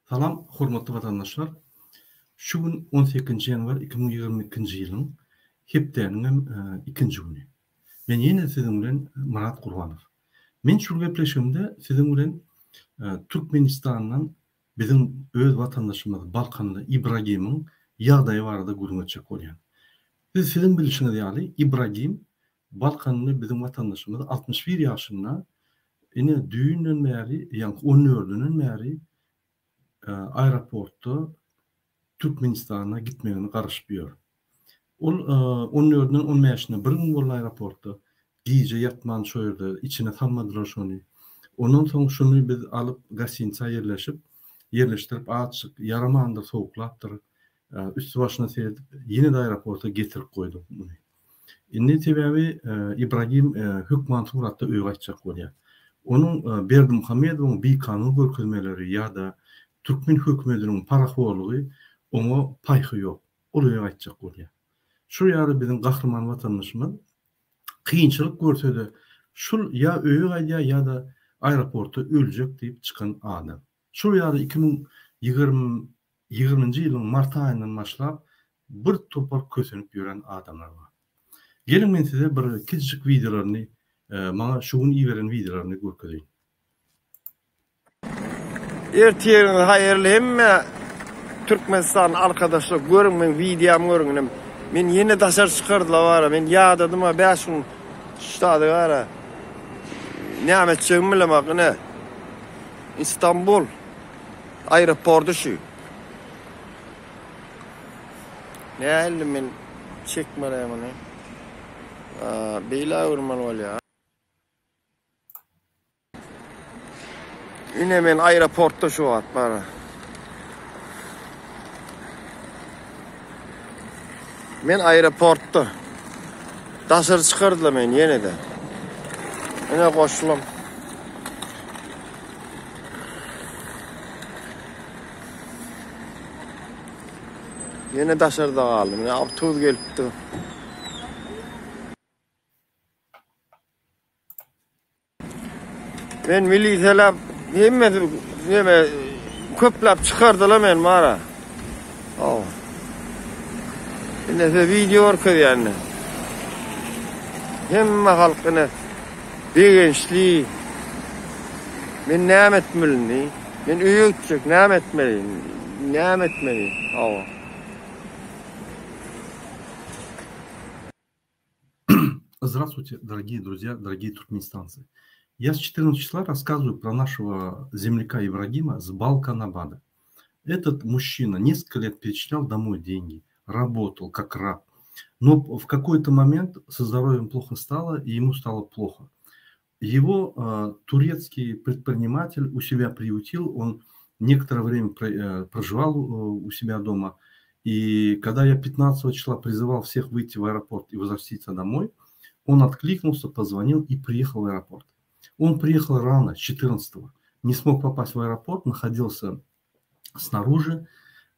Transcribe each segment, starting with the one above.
Salam hormatly watandaşlar! Şu gün on sekizinji ýanwar 2022-nji ýylyň hepdäniňem ikinji güni. Men ýene siziň bilen Myrat Gurbanow. Men şu gepleşigimde siziň bilen Türkmenistandan biziň öz watandaşymyz Balkanly Ibragimiň ýagdaýy barada gürrüň etjek bolýan. Siz siziň bilşiňiz ýaly Ibragim Balkanly biziň watandaşymyz 61 ýaşynda ine düýnden bäri ýaňky on dördünden bäri aeroportda Türkmenistana gitmegine garaşyp ýör. Ol on dördünden on bäşine bir gün boldy aeroportda. Gije ýatman şo ýerde içine salmadylar şony. Ondan soň şuny biz alyp gostinitsa ýerleşip, ýerleşdirip azjyk ýaramandyr, sowuklapdyr. Üsti başyna seredip ýene-de aeroporta getirip goýduk muny. Indi sebäbi Ibragim hökman suratda öýe gaýtjak bolýar. Onuň Berdimuhamedowyň bikanun görkezmeleri ýa-da türkmen hökümediniň parahorlugy oňa paýhy ýok. Ol öýe gaýtjak bolýar. Şol ýaly biziň gahryman watandaşymyz kynçylyk görse-de şul ýa öýe gaýdýar ýa-da aeroportda öljek diýip çykan adam. Şol ýaly 2020 ýigriminji ýylyň mart aýyndan başlap bir topar kösenip ýören adamlar bar. Geliň men size bir kiçijik wideolaryny maňa şu gün iberen wideolaryny görkezeýin. Ertiriňiz haýyrly hemme Türkmenistan arkadaşlar görüň meň wideomy görüň inim. Men ýene daşary çykardylar bara men ýadadym ha 5 gün ştady bara. Näme etjegimi bilemok ine. Istanbul aeroporty şu. Nähili men çekmeli muny? Beýle öwürmeli bolýar. Ine men aeroportda şu wagt bara. Men aeroportda. Daşary çykardylar meni ýene-de. Ine goşulam. Ýene daşarda galdym. Ine awtobus gelipdi. Men miliseler hemmesi neme köpläp çykardylar men bara. Aw. Ine size video görkezýän. Hemme halk ine begençli. Men näme etmeli indi? Men öýe gitjek, näme etmeli? Näme etmeli? Aw. Здравствуйте, дорогие друзья, дорогие туркменистанцы. Я с 14 числа рассказываю про нашего земляка Ибрагима с Балканабада. Этот мужчина несколько лет перечислял домой деньги, работал как раб. Но в какой-то момент со здоровьем плохо стало, и ему стало плохо. Его э, турецкий предприниматель у себя приютил, он некоторое время э, проживал э, у себя дома. И когда я 15 числа призывал всех выйти в аэропорт и возвратиться домой, он откликнулся, позвонил и приехал в аэропорт. Он приехал рано, 14 не смог попасть в аэропорт, находился снаружи,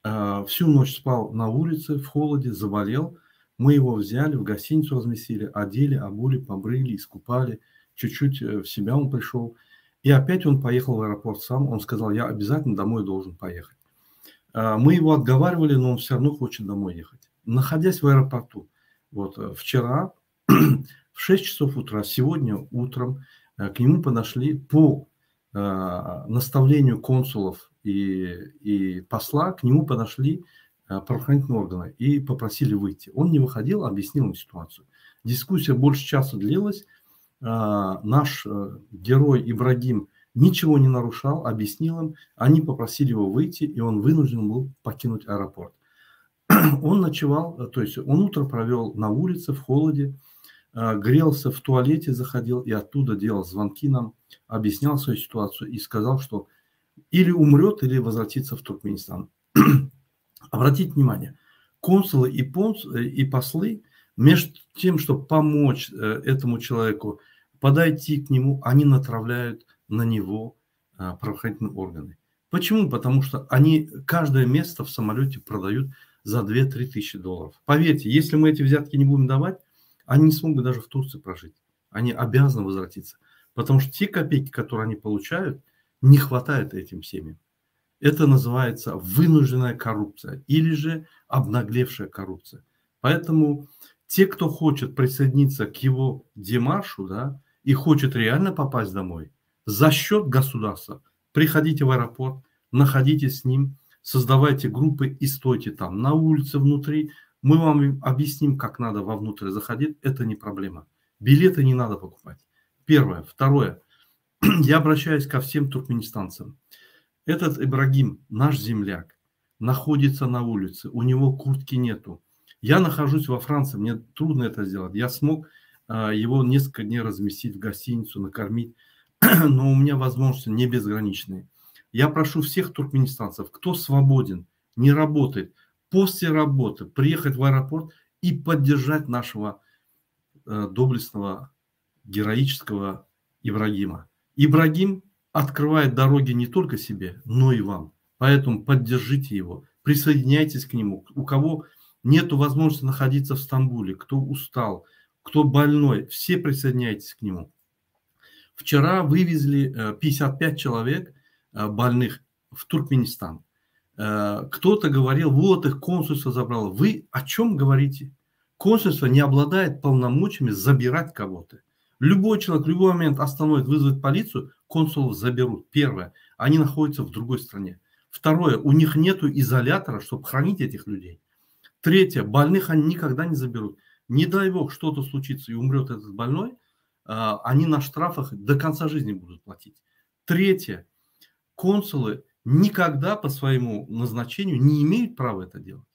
э, всю ночь спал на улице в холоде, заболел. Мы его взяли, в гостиницу разместили, одели, обули, побрили, искупали. Чуть-чуть э, в себя он пришел. И опять он поехал в аэропорт сам. Он сказал, я обязательно домой должен поехать. Э, мы его отговаривали, но он все равно хочет домой ехать. Находясь в аэропорту, вот вчера в 6 часов утра, сегодня утром к нему подошли по наставлению консулов и, и посла, к нему подошли правоохранительные органы и попросили выйти. Он не выходил, объяснил им ситуацию. Дискуссия больше часа длилась. Наш герой Ибрагим ничего не нарушал, объяснил им. Они попросили его выйти, и он вынужден был покинуть аэропорт. Он ночевал, то есть он утро провел на улице в холоде, грелся в туалете, заходил и оттуда делал звонки нам, объяснял свою ситуацию и сказал, что или умрет, или возвратится в Туркменистан. Обратите внимание, консулы и, понс, и послы, между тем, чтобы помочь этому человеку, подойти к нему, они натравляют на него правоохранительные органы. Почему? Потому что они каждое место в самолете продают за 2-3 тысячи долларов. Поверьте, если мы эти взятки не будем давать, они не смогут даже в Турции прожить. Они обязаны возвратиться. Потому что те копейки, которые они получают, не хватает этим семьям. Это называется вынужденная коррупция или же обнаглевшая коррупция. Поэтому те, кто хочет присоединиться к его демаршу, да, и хочет реально попасть домой, за счет государства, приходите в аэропорт, находитесь с ним, создавайте группы и стойте там, на улице, внутри. Мы вам объясним, как надо вовнутрь заходить, это не проблема. Билеты не надо покупать. Первое. Второе. Я обращаюсь ко всем туркменистанцам. Этот Ибрагим, наш земляк, находится на улице, у него куртки нету. Я нахожусь во Франции, мне трудно это сделать. Я смог а, его несколько дней разместить в гостиницу, накормить, но у меня возможности не безграничные. Я прошу всех туркменистанцев, кто свободен, не работает, после работы приехать в аэропорт и поддержать нашего э, доблестного, героического Ибрагима. Ибрагим открывает дороги не только себе, но и вам. Поэтому поддержите его, присоединяйтесь к нему. У кого нет возможности находиться в Стамбуле, кто устал, кто больной, все присоединяйтесь к нему. Вчера вывезли 55 э, человек э, больных в Туркменистан. Э, кто-то говорил, вот их консульство забрало. Вы о чем говорите? Консульство не обладает полномочиями забирать кого-то. Любой человек в любой момент остановит, вызовет полицию, консулов заберут. Первое, они находятся в другой стране. Второе, у них нет изолятора, чтобы хранить этих людей. Третье, больных они никогда не заберут. Не дай бог, что-то случится и умрет этот больной, а, они на штрафах до конца жизни будут платить. Третье, консулы никогда по своему назначению не имеют права это делать.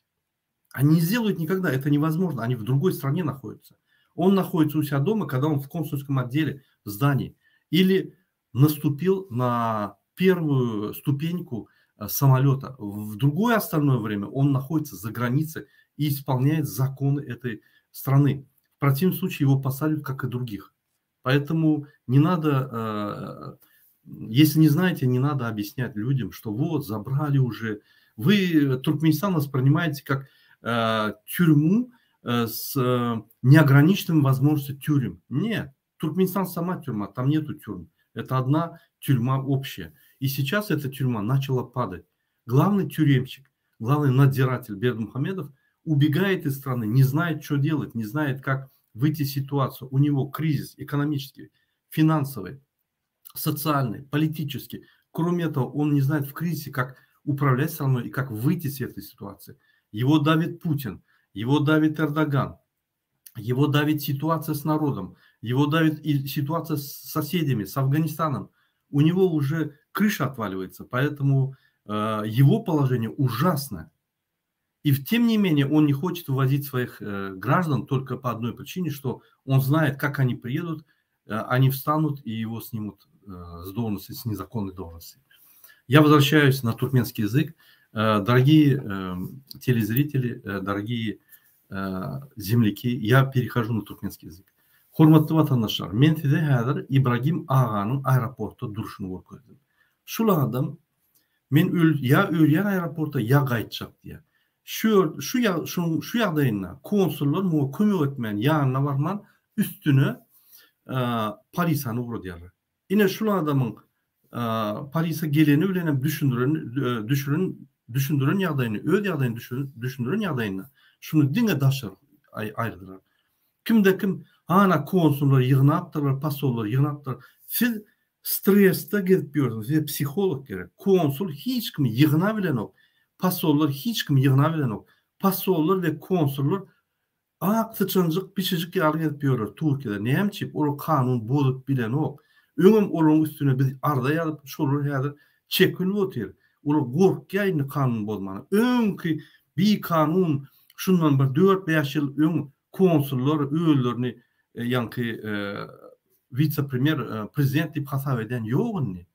Они не сделают никогда, это невозможно, они в другой стране находятся. Он находится у себя дома, когда он в консульском отделе в здании. Или наступил на первую ступеньку э, самолета. В другое остальное время он находится за границей и исполняет законы этой страны. В противном случае его посадят, как и других. Поэтому не надо, э, если не знаете, не надо объяснять людям, что вот, забрали уже. Вы Туркменистан воспринимаете как э, тюрьму с неограниченными возможностью тюрем. Нет, Туркменистан сама тюрьма, там нету тюрьм. Это одна тюрьма общая. И сейчас эта тюрьма начала падать. Главный тюремщик, главный надзиратель Бердымухамедов убегает из страны, не знает, что делать, не знает, как выйти из ситуации. У него кризис экономический, финансовый, социальный, политический. Кроме этого, он не знает в кризисе, как управлять страной и как выйти из этой ситуации. Его давит Путин, его давит Эрдоган, его давит ситуация с народом, его давит и ситуация с соседями, с Афганистаном. У него уже крыша отваливается, поэтому э, его положение ужасное. И тем не менее он не хочет вывозить своих э, граждан только по одной причине, что он знает, как они приедут, э, они встанут и его снимут э, с должности, с незаконной должности. Я возвращаюсь на туркменский язык. Э, дорогие э, телезрители, э, дорогие э, земляки, я перехожу на туркменский язык. Hormatly watandaşlar, men size häzir Ibragim aganyň aeroportda durşuny görkezdim. Şul adam men öl ýa ölýän aeroportda ýa gaýtjak diýýär. Şu şu ýa şuň şu ýagdaýynda konsullar muňa kömek etmän ýanyna barman üstüne polisany ugradýarlar. Ine şul adamyň polise geleni bilen hem düşündiren düşüren düşündiren ýagdaýyny öz ýagdaýyny düşündiren ýagdaýynda şuny diňe daşary aýyrdylar. Kimde kim ana konsullar ýygnapdyrlar, posollar ýygnapdyr. Siz stresde gezip ýörsüňiz, size psiholog gerek. Konsul hiç kimi ýygnabilenok. Posollar hiç kimi ýygnabilenok. Posollar we konsullar ak syçanjyk, pişijik ýaly gezip ýörler Türkiýede. Näme üçin? Olar kanun bozup bilenok. Öňem olaryň üstüne biz arza ýazyp, şolar häzir çekilip otyr. Olar gorkýar indi kanun bozmana. Öňki bikanun şundan bir dört-bäş ýyl öň konsullar özlerini ýaňky wise-premýer, prezident diýip hasap edýän ýok indi.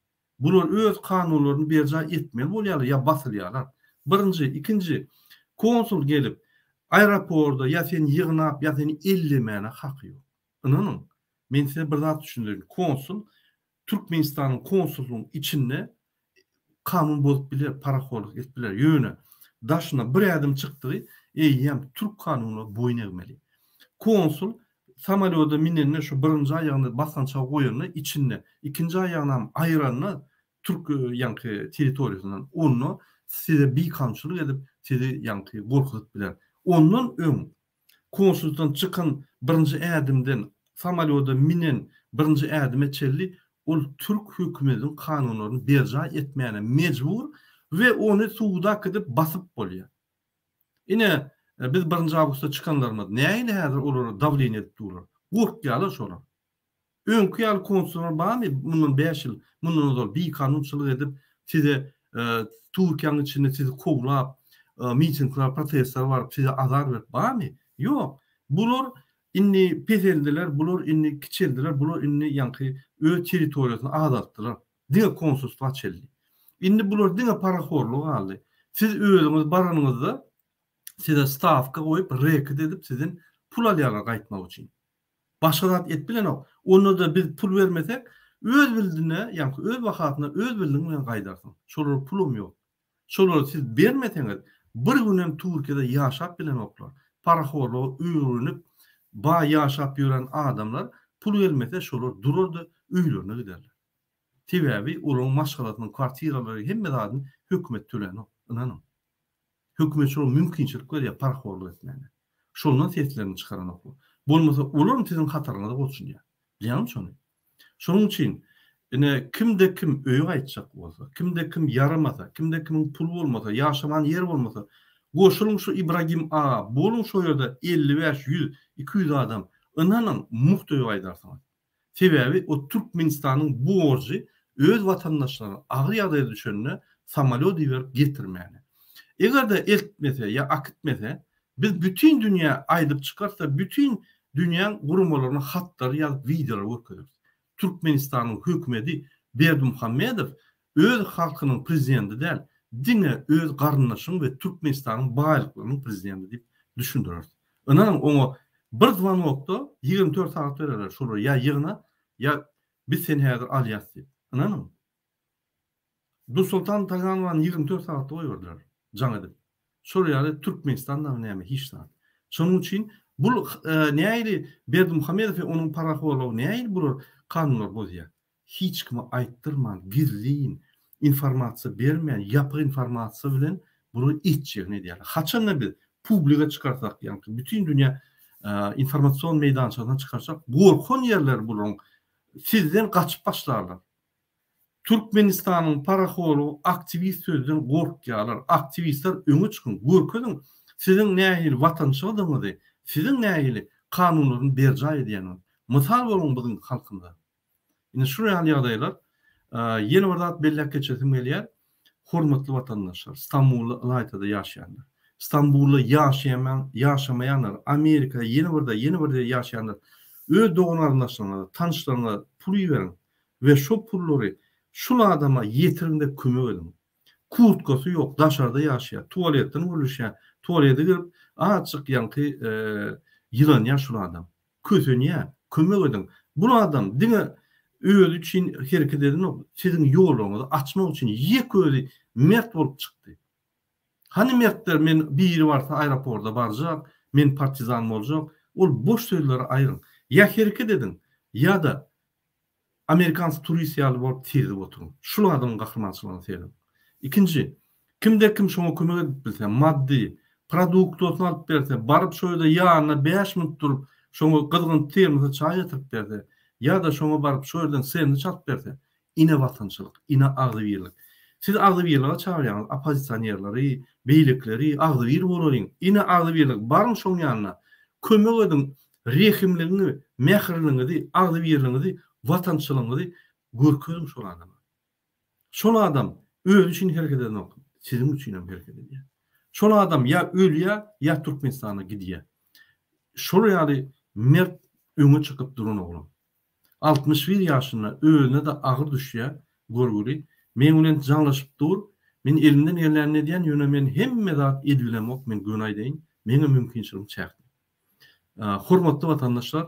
Bular öz kanunlaryny berjaý etmeli bolýarlar ýa basylýarlar. Birinji, ikinji, konsul gelip aeroporda ýa seni ýygnap, ýa seni ellemäne haky ýok. Ynanyň, men size bir zat düşündireýin. Konsul Türkmenistanyň konsullygyň içinde kanun bozup biler, parahorlyk edip biler. Ýöne daşyna bir ädim çykdygy eýýäm türk kanunyna boýun egmeli. Konsul samolýoda minende şu birinji aýagyny basgançaga goýanda içinde, ikinji aýagynam aýyranda. Türk ýaňky territoriýasyndan onda size bikanunçylyk edip sizi ýaňky gorkuzyp biler. Ondan öň konsuldan çykan birinji ädimden samolýoda minen birinji ädime çenli ol türk hökümetiniň kanunlaryny berjaý etmäne mejbur we ony suda äkidip basyp bolýar. Ine biz birinji awgustda çykanlarymyz nähili häzir olara dawleniýe edip durlar. Gorkýarlar şolar. Öňki ýaly konsullar barmy mundan 5 ýyl mundan ozal bikanunçylyk edip size Türkiýäniň içinde sizi kowlap mitingler protestler baryp size azar berip barmy? Ýok. Bular indi peseldiler, bular indi kiçeldiler, bular indi ýaňky öz territoriýasyny azaltdylar. Diňe konsulstwa çenli. Indi bular diňe parahorlyk galdy. Siz özüňiz baranyňyzda size stawka goýup reket edip sizden pul alýarlar gaýtmak üçin. Başga zat et bilenok. Onda-da biz pul bermesek, öz bildine, ýaňky öz bahasyna öz bildiň bilen gaýdarsyň. Şolara pulum ýok. Şolary siz bermeseňiz, bir günem Türkiýede ýaşap bilenoklar. Parahorluga öwrenip, baý ýaşap ýören adamlar pul gelmese şolar durar-da öýlerine giderler. Sebäbi olaryň maşgalasynyň kwartiralary hemme zadyny hökümet tölänok, ynanyň. Hökümet şolara mümkinçilik berýär parahorluk etmäne. Şondan seslerini çykaranoklar. Bolmasa olaram siziň hataryňyza goşulýar. Bilýäňmi şony? Şonuň üçin ine kimde kim öýe gaýtjak bolsa, kimde kim ýaramasa, kimde kimiň puly bolmasa, ýaşaman ýeri bolmasa, goşulyň şu Ibragim aga, boluň şo ýerde 55, 100, 200 adam. Ynanyň, mugt öýe gaýdarsyňyz. Sebäbi o Türkmenistanyň borjy öz watandaşlaryny agyr ýagdaýa düşende samolýot iberip getirmäne. Eger-de eltmese ýa akitmese, biz bütin dünýä aýdyp çykarys-da, bütin dünýäň guramalaryna hatlary ýazyp wideolar görkezeris. Türkmenistanyň hökümedi Berdimuhamedow öz halkynyň prezidenti däl, diňe öz garyndaşyň we Türkmenistanyň baýlyklarynyň prezidenti diýip düşündireris. Ynanyň oňa bir zwanokda 24 sagat bererler şolary ýa ýygna ýa biz seni häzir alýas diýip. Ynanyň. Dursoltan Taganowany 24 sagatda goýberdiler jaň edip. Şol ýaly Türkmenistan dagy näme hiç zat. Şonuň üçin bul nähili Berdimuhamedow we onuň parahorlygy nähili bular kanunlary bozýar. Hiç kime aýtdyrman gizlin informasiýa bermän ýapyk informasiýa bilen bular etjegini edýärler. Haçanda biz publiga çykarsak ýagny bütin dünýä informasion meýdançasyna çykarsak gorkan ýerleri bularyň sizden gaçyp başlarlar. Türkmenistanyň parahorlygy aktiwist sözden gorkýarlar. Aktiwistler öňe çykyň, görkeziň siziň nähili watançydygyňyzy, siziň nähili kanunlaryny berjaý edýäniňizi. Mysal boluň biziň halkymyza. Indi şu ýaly ýagdaýlar. Ýene bir zat belläp geçesim gelýär. Hormatly watandaşlar, Stambulda ylaýta-da ýaşaýanlar. Stambulda ýaşaýan, ýaşamaýanlar, Amerikada ýene birde, ýene bir ýerde ýaşaýanlar öz dogan-garyndaşlaryňyza, tanyşlaryňyza pul iberiň. We şo pullary şul adama ýetiriňde kömek ediň. Kurtkasy ýok, daşarda ýaşaýar, tualetden gürleşýär, tualete girip azajyk ýaňky ýylanýar şul adam. Kösenýär, kömek ediň. Bul adam diňe özi üçin hereket edenok, siziň ýollaryňyzy açmak üçin ýek özi mert bolup çykdy. Hany mertler men biri barsa aeroporda barjak, men partizan boljak, ol boş sözleri aýryň. Ýa hereket ediň, ýa-da Amerikansy turist ýaly bolup seredip oturyň. Şul adamyň gahrymançylygyny serediň. Ikinji, kimde kim şoňa kömek edip bilse, maddy, produktasyny alyp berse, baryp şo ýerde ýanynda 5 minut durup, şoňa gyzgyn termosa çaý getirip berse, ýa-da şoňa baryp şo ýerden sendwiç alyp berse, ine watançylyk, ine agzybirlik. Siz agzybirlige çagyrýaňyz oppozisionerleri, beýlekileri, agzybir bolalyň, ine agzybirlik, baryň şoň ýanyna, kömek ediň, Rehimligiňi, mähirligiňizi, agzybirligiňizi, watançylygyňyzy görkeziň şol adama. Şol adam özi üçin hereket edenok, siziň üçin hem hereket edýär. Şol adam ýa ölýär, ýa Türkmenistana gidýär. Şol ýaly mert öňe çykyp duran oglan. 61 ýaşynda özüne-de agyr düşýär görgüli. Meň bilen jaňlaşyp dur. Men elimden gelýänini edýän, ýöne men hemme zat edibilemok, men göni aýdaýyn, meňem mümkinçiligim çäkli. Hormatly watandaşlar,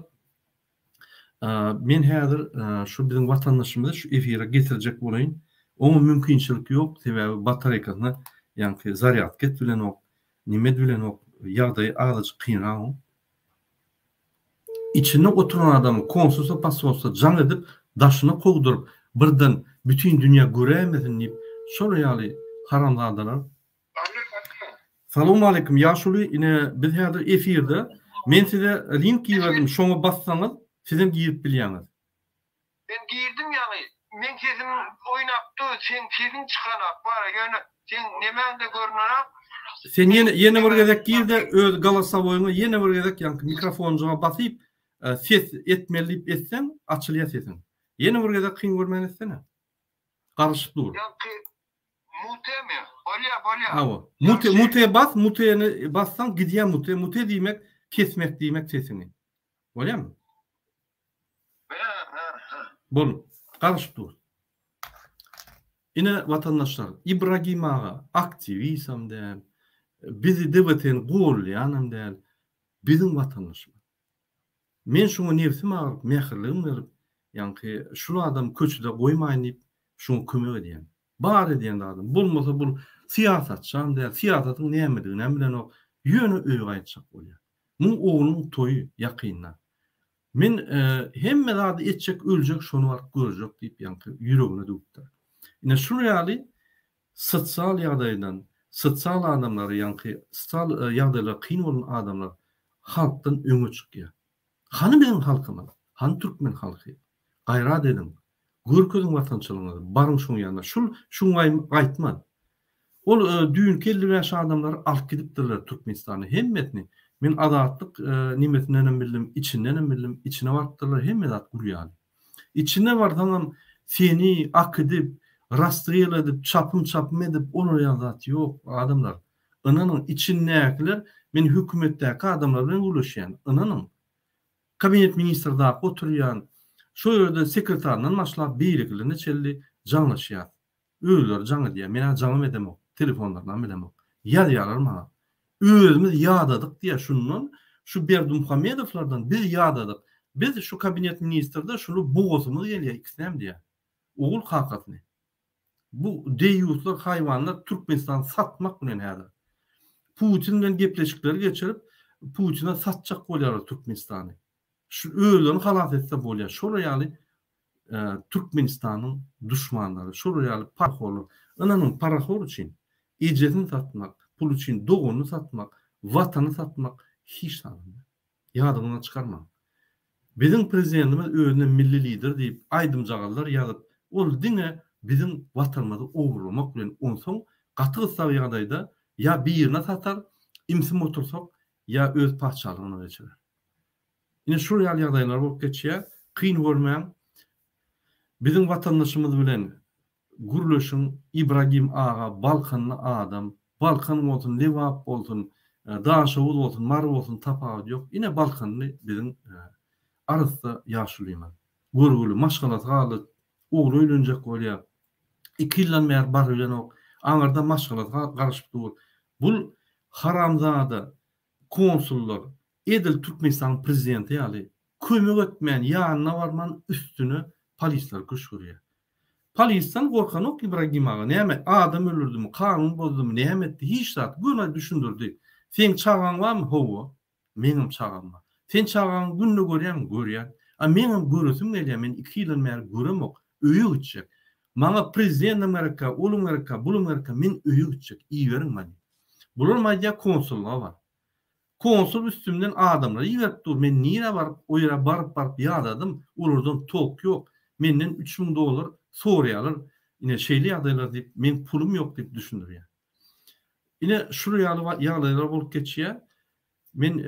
men häzir şu biziň watandaşymyzy şu efire getirjek bolaýyn. Oňa mümkinçilik ýok, sebäbi batareýkasyna ýaňky zarýadka et bilenok, nime bilenok, ýagdaýy azajyk kynrak oň. Içinde oturan adamy konsulstwa, posolstwa jaň edip, daşyna kowduryp, birden. Bütin dünýä göräýmesin diýip şol ýaly haramzadalar. Salowmaleýkim ýaşuly ine biz häzir efirde men size link iberdim şoňa bassaňyz sizem girip bilýäňiz. Men girdim ýaňy meň sesim oýnap dur seň sesiň çykanak bara ýöne seň nemäňde görünenak. Sen ýene ýene bir gezek girde öz golosowoýyňa ýene bir gezek ýaňky mikrofonjyga basyp ses etmeli diýip etseň açylýa sesiň. Ýene bir gezek kyn görmän etsene. Garyşyp dur. Ýaňky mutemi? Bolýa bolýa. Hawa. Mute mute bas muteni bassaň gidýä mute mute diýmek kesmek diýmek sesiňi. Bolýamy? Bol, garyşyp dur. Ine watandaşlar, Ibragim aga aktiwisam däl, bizi DWT-ni gollaýanam däl, biziň watandaşymyz. Men şuňa nebsim agyryp, mähirligim gelip, ýaňky şul adamy köçede goýmaýyn diýip, şuňa kömek edýän. Bar edýän zadym. Bolmasa bul syýasatçam däl, syýasatyň nämediginem bilenok, ýöne öýe gaýtjak bolýar. Muň oglunyň toýy ýakynda. Men hemme zady etjek öljek şony baryp görjek diýip ýaňky ýüregine düwüpdir. Ine şul ýaly sosial ýagdaýdan sosial adamlary ýaňky sosial ýagdaýlary kyn bolan adamlar halkdan öňe çykýar. Hany biziň halkymyz? Hany türkmen halky? Gaýrat ediň. Görkeziň watançylygyňyzy. Baryň şoň ýanyna. Şul şuň gaýtmaz. Ol düýnki 55 adamlary alyp gidipdirler Türkmenistana hemmesini. Men Azatlyk nimesindenem bildim, içindenem bildim, içine barypdyrlar hemme zat gül ýaly. Içine barsaňam seni akidip, rastrel edip, çapym-çapym edip olar ýaly zat ýok adamlar. Ynanyň içindäkiler men hökümetdäki adamlar bilen gürleşýän ynanyň. Kabinet ministrdaky oturýan şo ýerde sekretaryndan başlap beýlekilerine çenli jaňlaşýas. Özleri jaň edýär. Men-ä jaňam edemok, telefonlarynam bilemok. Ýazýarlar maňa. Özümiz ýadadyk diýýär şundan, şu Berdimuhamedowlardan biz ýadadyk. Biz şu kabinet ministrde şuny bogasymyz gelýär ikisinem diýýär. Ogul kakasyny. Bu deýýuslar, haýwanlar Türkmenistany satmak bilen häzir. Putin bilen gepleşikleri geçirip, Putine satjak bolýarlar Türkmenistany. Şu özlerini halas etse bolýar. Şolar ýaly Türkmenistanyň duşmanlary, şolar ýaly parahorlar. Ynanyň, parahor üçin ejesini satmak, pul üçin doganyny satmak, watany satmak hiç zat däl. Ýadyňyzdan çykarmaň. Biziň prezidentimiz özüne milli lider diýip aýdymjagazlar ýazyp, ol diňe biziň watanymyzy ogurlamak bilen onsoň gaty gyssag ýagdaýda ýa birine satar, imsim otursak, ýa öz patyşalygyna geçirer. Ine şul ýaly ýagdaýlar bolup geçýär. Kyn görmäň. Biziň watandaşymyz bilen gürleşiň. Ibragim aga Balkanly adam. Balkan bolsun, Lebap bolsun, Daşoguz bolsun, Mary bolsun tapawudy ýok. Ine Balkanly biziň arassa ýaşulymyz. Görgüli maşgalasy galdy. Ogly öýlenjek bolýar. Iki ýyldan bäri barybilenok. Aňyrda maşgalasy garaşyp dur. Bul haramzada konsullar edil Türkmenistanyň prezidenti ýaly kömek etmän ýanyna barman üstüne polisler küşgürýär. Polisden gorkanok Ibragim aga näme adam öldürdimi kanun bozdumy näme etdi hiç zat göni düşündirdi. Seň çagaň barmy hawa meňem çagam bar. Sen çagaňy günde görýäňmi görýän. A meňem göresim gelýär men iki ýyldan bäri göremok öýe gitjek. Maňa prezidendem gerekkä olam gerekkä bulam gerekkä men öýe gitjek iberiň meni. Bularam aýdýar konsullyga bar. Konsul üstümden adamlary iberip dur, men nirä baryp, o ýere baryp-baryp ýadadym, olardan tolk ýok, menden 3000 dollar soraýarlar, ine şeýle ýagdaýlar diýip, meň pulum ýok diýip düşündirýär. Ine şular ýaly ýagdaýlar bolup geçýär. Men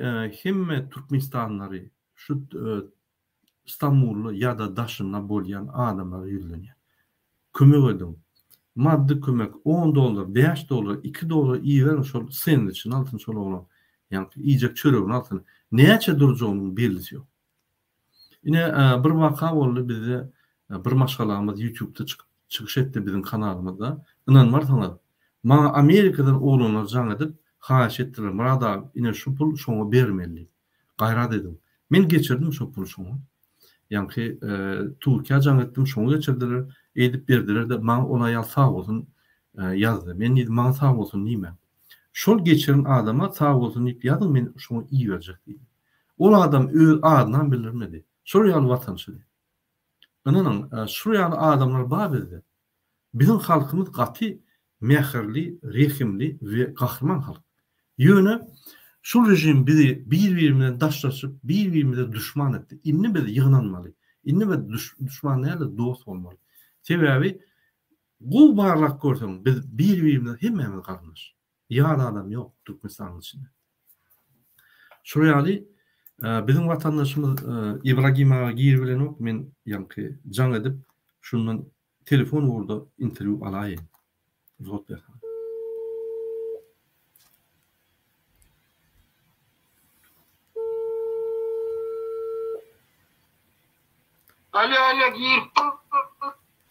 hemme türkmenistanlylary şu Stambulda ýa-da daşynda bolýan adamlara ýüzlenýär. Kömek ediň. Maddy kömek, on dollar, bäş dollar, iki dollar iberiň şol sendwiçini alsyn şol oglan. Ýaňky iýjek çöregini alsyn. Näçe durjagynyň bellisi ýok. Ine bir waka boldy bizde bir maşgalamyz ýutubda çykyp çykyş etdi biziň kanalymyzda. Ynanmarsyňyz, maňa Amerikadan oglanlar jaň edip haýyş etdiler Myrat aga ine şu pul şoňa bermeli diýip. Gaýrat ediň. Men geçirdim şo puly şoňa. Ýaňky Türkiýä jaň etdim, şoňa geçirdiler. Eýdip berdiler-de, maňa ol aýal sag bolsun ýazdy. Men diýdim, maňa sag bolsun diýmäň. Şol geçiren adama sag bolsun diýip ýazyň, men şoňa iberjek diýdim. Ol adam öz adynam bildirmedi. Şol ýaly watançydy. Ynanyň, şol ýaly adamlar bar bizde. Biziň halkymyz gaty mähirli, rehimli we gahryman halk. Ýöne şul režim bizi bir-birimizden daşlaşyp, bir-birimize duşman etdi. Indi biz ýygnanmaly. Indi biz duşman däl-de dost bolmaly. Sebäbi gowy barlap görseň biz bir-birimize hemmämiz garyndaş. Ýat adam ýok Türkmenistanyň içinde. Şol ýaly biziň watandaşymyz Ibragim aga giribilenok men ýaňky jaň edip şundan telefon ugurda interwýu alaýyn. Rugsat berseňiz. Alo alo girip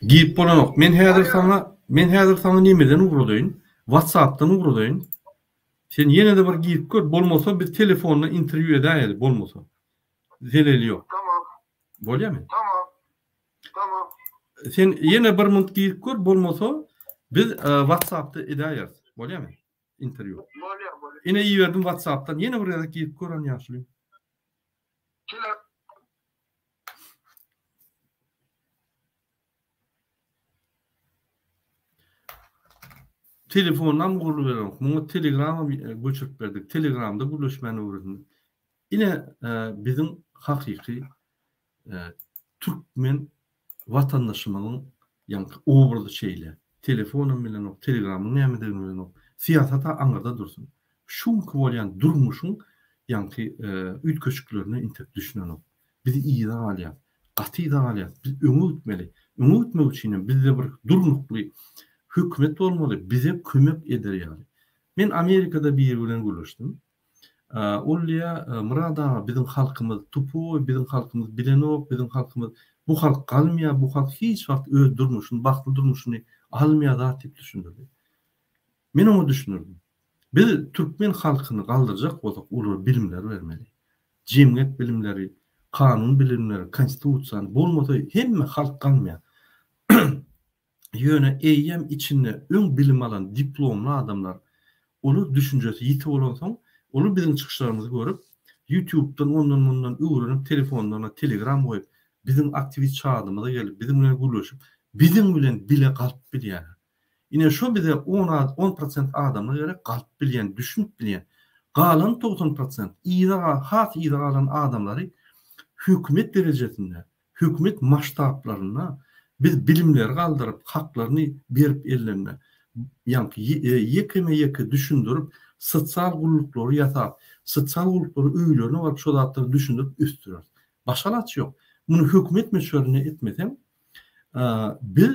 Girip bolanok. Men häzir saňa men häzir saňa nemeden ugradaýyn? Whatsappdan ugradaýyn. Sen ýene-de bir girip gör, bolmasa biz telefonda interwýu edäýeli bolmasa. Zeleli ýok. Tamam. Bolýamy? Tamam. Tamam. Sen ýene bir munt girip gör, bolmasa biz Whatsappda edäýeris. Bolýamy? Interwýu. Bolýar, bolýar. Ine iberdim Whatsappdan. Ýene bir gezek girip gör ony ýaşuly. Telefonam gurluberenok. Muňa telegramam göçürip berdik. Telegramda gürleşmäni öwrendim. Ine biziň hakyky türkmen watandaşymyzyň ýaňky obrazy şeýle. Telefonam bilenok, telegramyň nämedigini bilenok. Syýasat-a aňyrda dursun. Şu günki bolýan durmuşyň ýaňky üýtgeşiklerine intek düşünenok. Biz yza galýas. Gaty yza galýas. Biz öňe gitmeli. Öňe gitmek üçinem bizde bir durnukly hökümet bolmaly, bize kömek eder ýaly. Men Amerikada biri bilen gürleşdim. Ol diýýär, Myrat aga, biziň halkymyz tupoý, biziň halkymyz bilenok, biziň halkymyz, bu halk galmaýar, bu halk hiç wagt öz durmuşyny, bagtly durmuşyny almaýar zat diýip düşündirdi. Men oňa düşündirdim. Biz türkmen halkyny galdyrjak bolsak, olara bilimler bermeli. Jemgyýet bilimleri, kanun bilimleri, konstitusiýany, bolmasa hemme halk galmaýar. Ýöne eýýäm içinde öň bilim alan diplomly adamlar, olar düşünjesi ýiti bolansoň, olar biziň çykyşlarymyzy görüp, ýutubdan ondan-mundan öwrenip, telefonlaryna telegram goýup, biziň aktiwist çadymyza gelip, biziň bilen gürleşip, biziň bilen bile galyp bilýärler. Ine şo bize on on prosent adamlar gerek, galyp bilýän, düşünip bilýän. Galan 90 prosent yza has yza galan adamlary hökümet derejesinde Hökümet masştablarynda biz bilimleri galdyryp, haklaryny berip ellerine, ýaňky ýekeme-ýeke düşündirip, sosial gulluklary ýasap, sosial gulluklary öýlerine baryp şo zatlary düşündirip ösdüreris. Başga alaç ýok. Muny hökümet möçberinde etmeseň, biz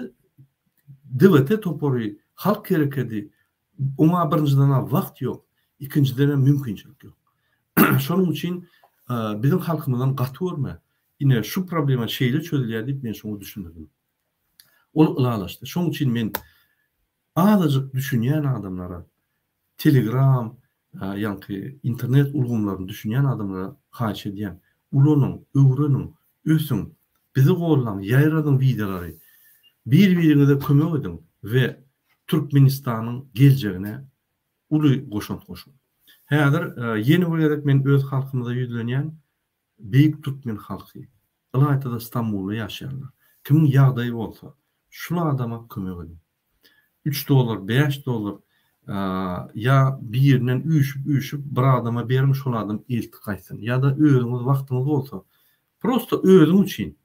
DWT topary, halk herekedi, oňa birinjiden-ä wagt ýok, ikinjidenem mümkinçilik ýok. Şonuň üçin biziň halkymyzdan gaty görme. Ine, şu problema şeýle çözülýär diýip, men şoňa düşündirdim. Ol ylalaşdy. Şonuň üçin men azajyk düşünýän adamlara, Telegram, ýaňky internet ulgamlaryny düşünýän adamlara haýyş edýän, ulanyň, öwreniň, ösüň, bizi gollaň, ýaýradyň wideolary, bir-biriňize kömek ediň we Türkmenistanyň geljegine uly goşant goşuň. Häzir ýene bir gezek men öz halkymyza ýüzlenýän, Beýik türkmen halky, ylaýta-da Stambulda ýaşaýanlar, kimiň ýagdaýy bolsa, şul adama kömek ediň. Üç dollar, bäş dollar ýa birinden üýşüp-üýşüp bir adama beriň, şol adam eltip gaýtsyn. Ýa-da özüňiz wagtyňyz bolsa, prosta özüň üçin,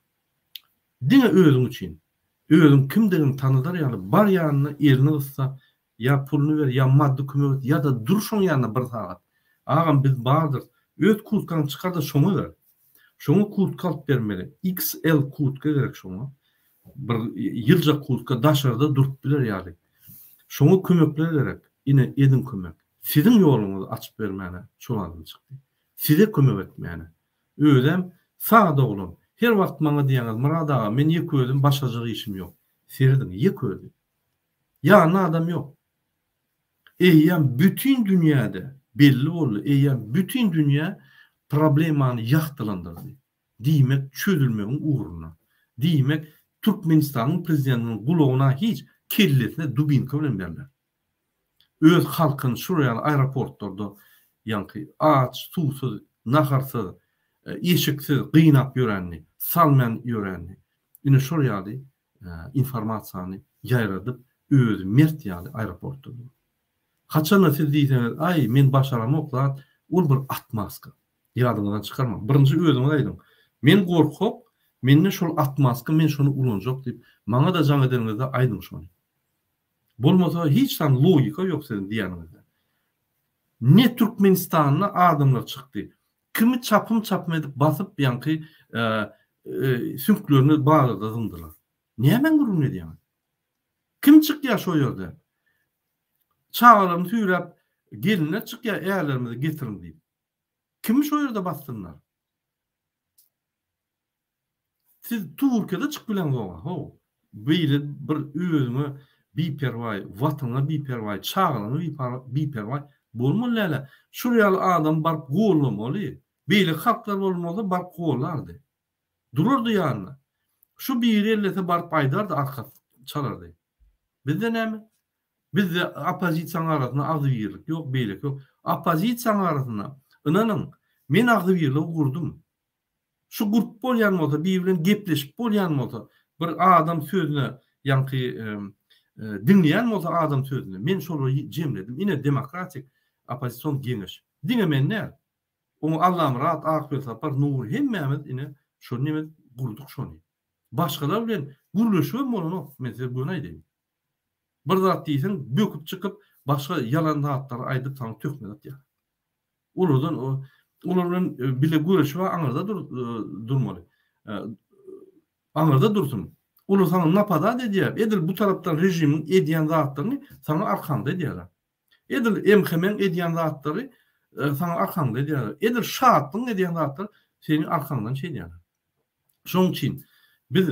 diňe özüň üçin, özüň kimdigiňi tanadar ýaly bar ýanyna elini gyssa, Ýa puluny ber, ýa maddy kömek et, ýa-da dur şoň ýanynda bir sagat. Agam biz bardyrys. Öz kurtkaňy çykar-da şoňa ber. Şoňa kurtka alyp bermeli. XL kurtka gerek şoňa. Bir ýyljak kurtka daşarda durup biler ýaly. Şoňa kömekler gerek. Ine ediň kömek. Siziň ýoluňyzy açyp bermäne şol adam çykdy. Size kömek etmäne. Özem sada oglan. Her wagt maňa diýýäňiz Myrat aga men ýeke özüm başarjak işim ýok. Serediň ýeke özi. Ýanynda adam ýok. Eýýäm bütin dünýäde belli boldy, eýýäm bütin dünýä problemany ýagtylandyrdy. Diýmek, çözülmegiň ugrunda. Diýmek, Türkmenistanyň prezidentiniň gulagyna hiç, kellesine dubinka bilen berler. Öz halkyny şular ýaly aeroportlarda ýaňky aç, suwsuz, naharsyz, eşiksiz gynap ýörenini, salman ýörenini. Ine şol ýaly informasiýany. ýaýradyp, özi mert ýaly aeroportda dur. Haçanda siz diýseňiz, aý, men başaramok zat, ol bir otmaska. Ýadyňyzdan çykarmaň. Birinji özüňiz aýdyň. Men gorkak, mende şol otmaska, men şony ulanjak diýip, maňa-da jaň edeniňizde aýdyň şony. Bolmasa hiç zat logika ýok siziň diýýäniňizde. Ne Türkmenistanda adamlar çykdy. Kimi çapym-çapym edip basyp ýaňky süňklerini bazarda zyňdylar. Nämäň gürrüňini edýäňiz? Kim çykýar şo ýerde? Çagalaryny süýräp gelinler çykýar ärlerimizi getiriň diýip. Kimi şo ýerde bassynlar? Siz Türkiýede çykyp bileňzog-a, how. Beýle bir özüňe biperwaý, watanyňa biperwaý, çagalaryňa biperwaý bolmaly däl-ä. Şul ýaly adamy baryp gollamaly. Beýleki halklar bolmasa baryp gollardy. Durardy ýanynda. Şu biri ellese baryp aýdardy, arkasy çalardy. Bizde näme? Bizde oppozisiýanyň arasynda agzybirlik ýok, beýleki ýok. Oppozisiýanyň arasynda, ynanyň, men agzybirligi gurdum. Şu gurup bolýan bolsa, biri bilen gepleşip bolýan bolsa, bir adam sözüne ýaňky diňleýän bolsa adam sözüni, men şolary jemledim. Ine demokratik oppozision geňeş. Diňe men däl. Oňa Allamyrat, Akbelsapar, Nury hemmämiz ine şony neme gurduk şony. Başgalar bilen gürleşibem bolanok, men size göni aýdaýyn. Bir zat diýseň böküp çykyp başga ýalan zatlary aýdyp saňa töhmet atýar. Olardan olar bilen bile göreşip aňyrda dur durmaly. Aňyrda dursun. Olar saňa napadat edýär. Edil bu tarapdan režimiň edýän zatlaryny saňa arkaňda edýärler. Edil MHM-iň edýän zatlary saňa arkaňda edýärler. Edil Şatlygyň edýän zatlary seniň arkaňdan şeýdýärler. Şonuň üçin biz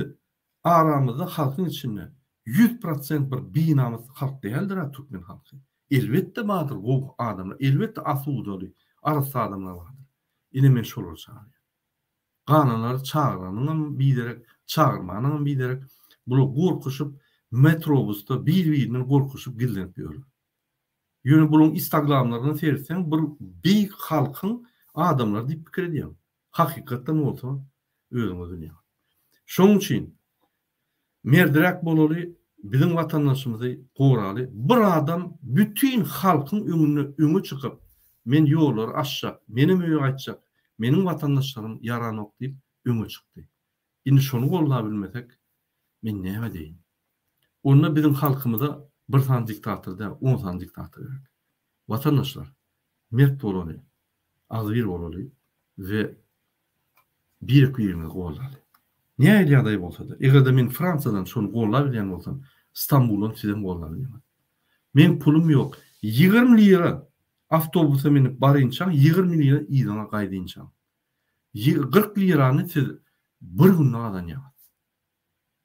aramyzda halkyň içinde 100% bir binamys halk däldir-ä türkmen halky. Elbetde bardyr gowy adamlar, elbetde asudaly, arassa adamlar bardyr. Ine men şolary çagyrýan. Galanlary çagyranyňam biderek, çagyrmanyňam biderek. Bular gorkuşyp metrobusda bir-birinden gorkuşyp gizlenip ýörler. Ýöne bularyň istagramlaryna seretseň bir beýik halkyň adamlary diýip pikir edýäň. Hakykatdan bolsa özüňiz bilýäňiz. Şonuň üçin merdiräk bolaly, biziň watandaşymyzy goraly. Bir adam bütin halkyň öňünde öňe çykyp, men ýollary açjak, menem öýe gaýtjak, meniň watandaşlarym ýaranok diýip öňe çykdy. Indi şony goldabilmesek, men näme diýeýin? Onda biziň halkymyza bir sany diktator däl, on sany diktator gerek. Watandaşlar, mert bolaly, agzybir bolaly we birek-birimizi goldaly. Nähili ýagdaý bolsa-da, eger-de men Fransiýadan şony goldabilýän bolsam, Stambuldan sizem goldabilýäňiz. Meň pulum ýok. 20 lira awtobusa münüp barynçaň, 20 lira yzyňa gaýdynçaň. 40 lirany siz bir günde gazanýaňyz.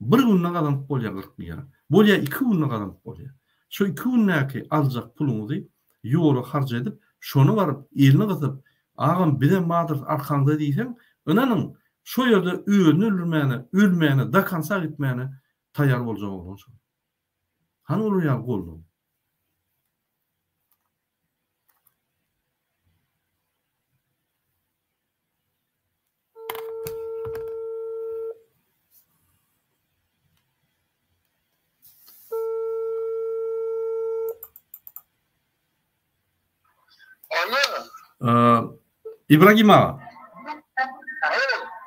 Bir günde gazanyp bolýar 40 lira. Bolýar iki günde gazanyp bolýar. Şo iki gündäki aljak puluňyzy ýola harç edip, şony baryp elini gysyp, agam bizem bardyrys arkaňda diýseň, ynanyň, şo ýerde özüni öldürmäne, ölmäne, do konca gitmäne taýýar boljak oglan şol. Hany olar ýaly goldaw? Alo. Ibragim aga.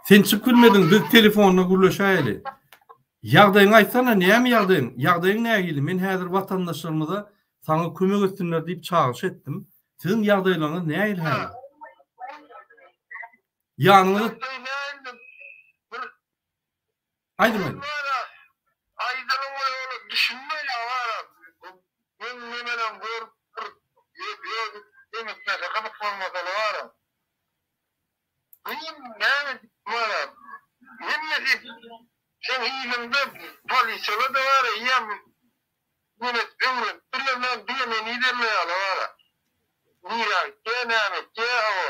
Sen çykyp bilmediň, biz telefonda gürleşäýeli. Ýagdaýyňy aýtsana, näme ýagdaýyň? Ýagdaýyň nähili? Men häzir watandaşlarymyza saňa kömek etsinler diýip çagyryş etdim. Siziň ýagdaýlaryňyz nähili häzir? Ýanyňyzda Aýdyň aýdyň. Aýdylyň we ola düşünmeýär wara. Men nemelem görüp bir öz emetmese gyzyk bolmasa wara. Kyn näme wara. Hemmesi seň yzyňda polisiýalar da bar eýýäm meni öwrenipdirler men diňe meni yzarlaýarlar wara. Nirä gitýär näme etýär hawa.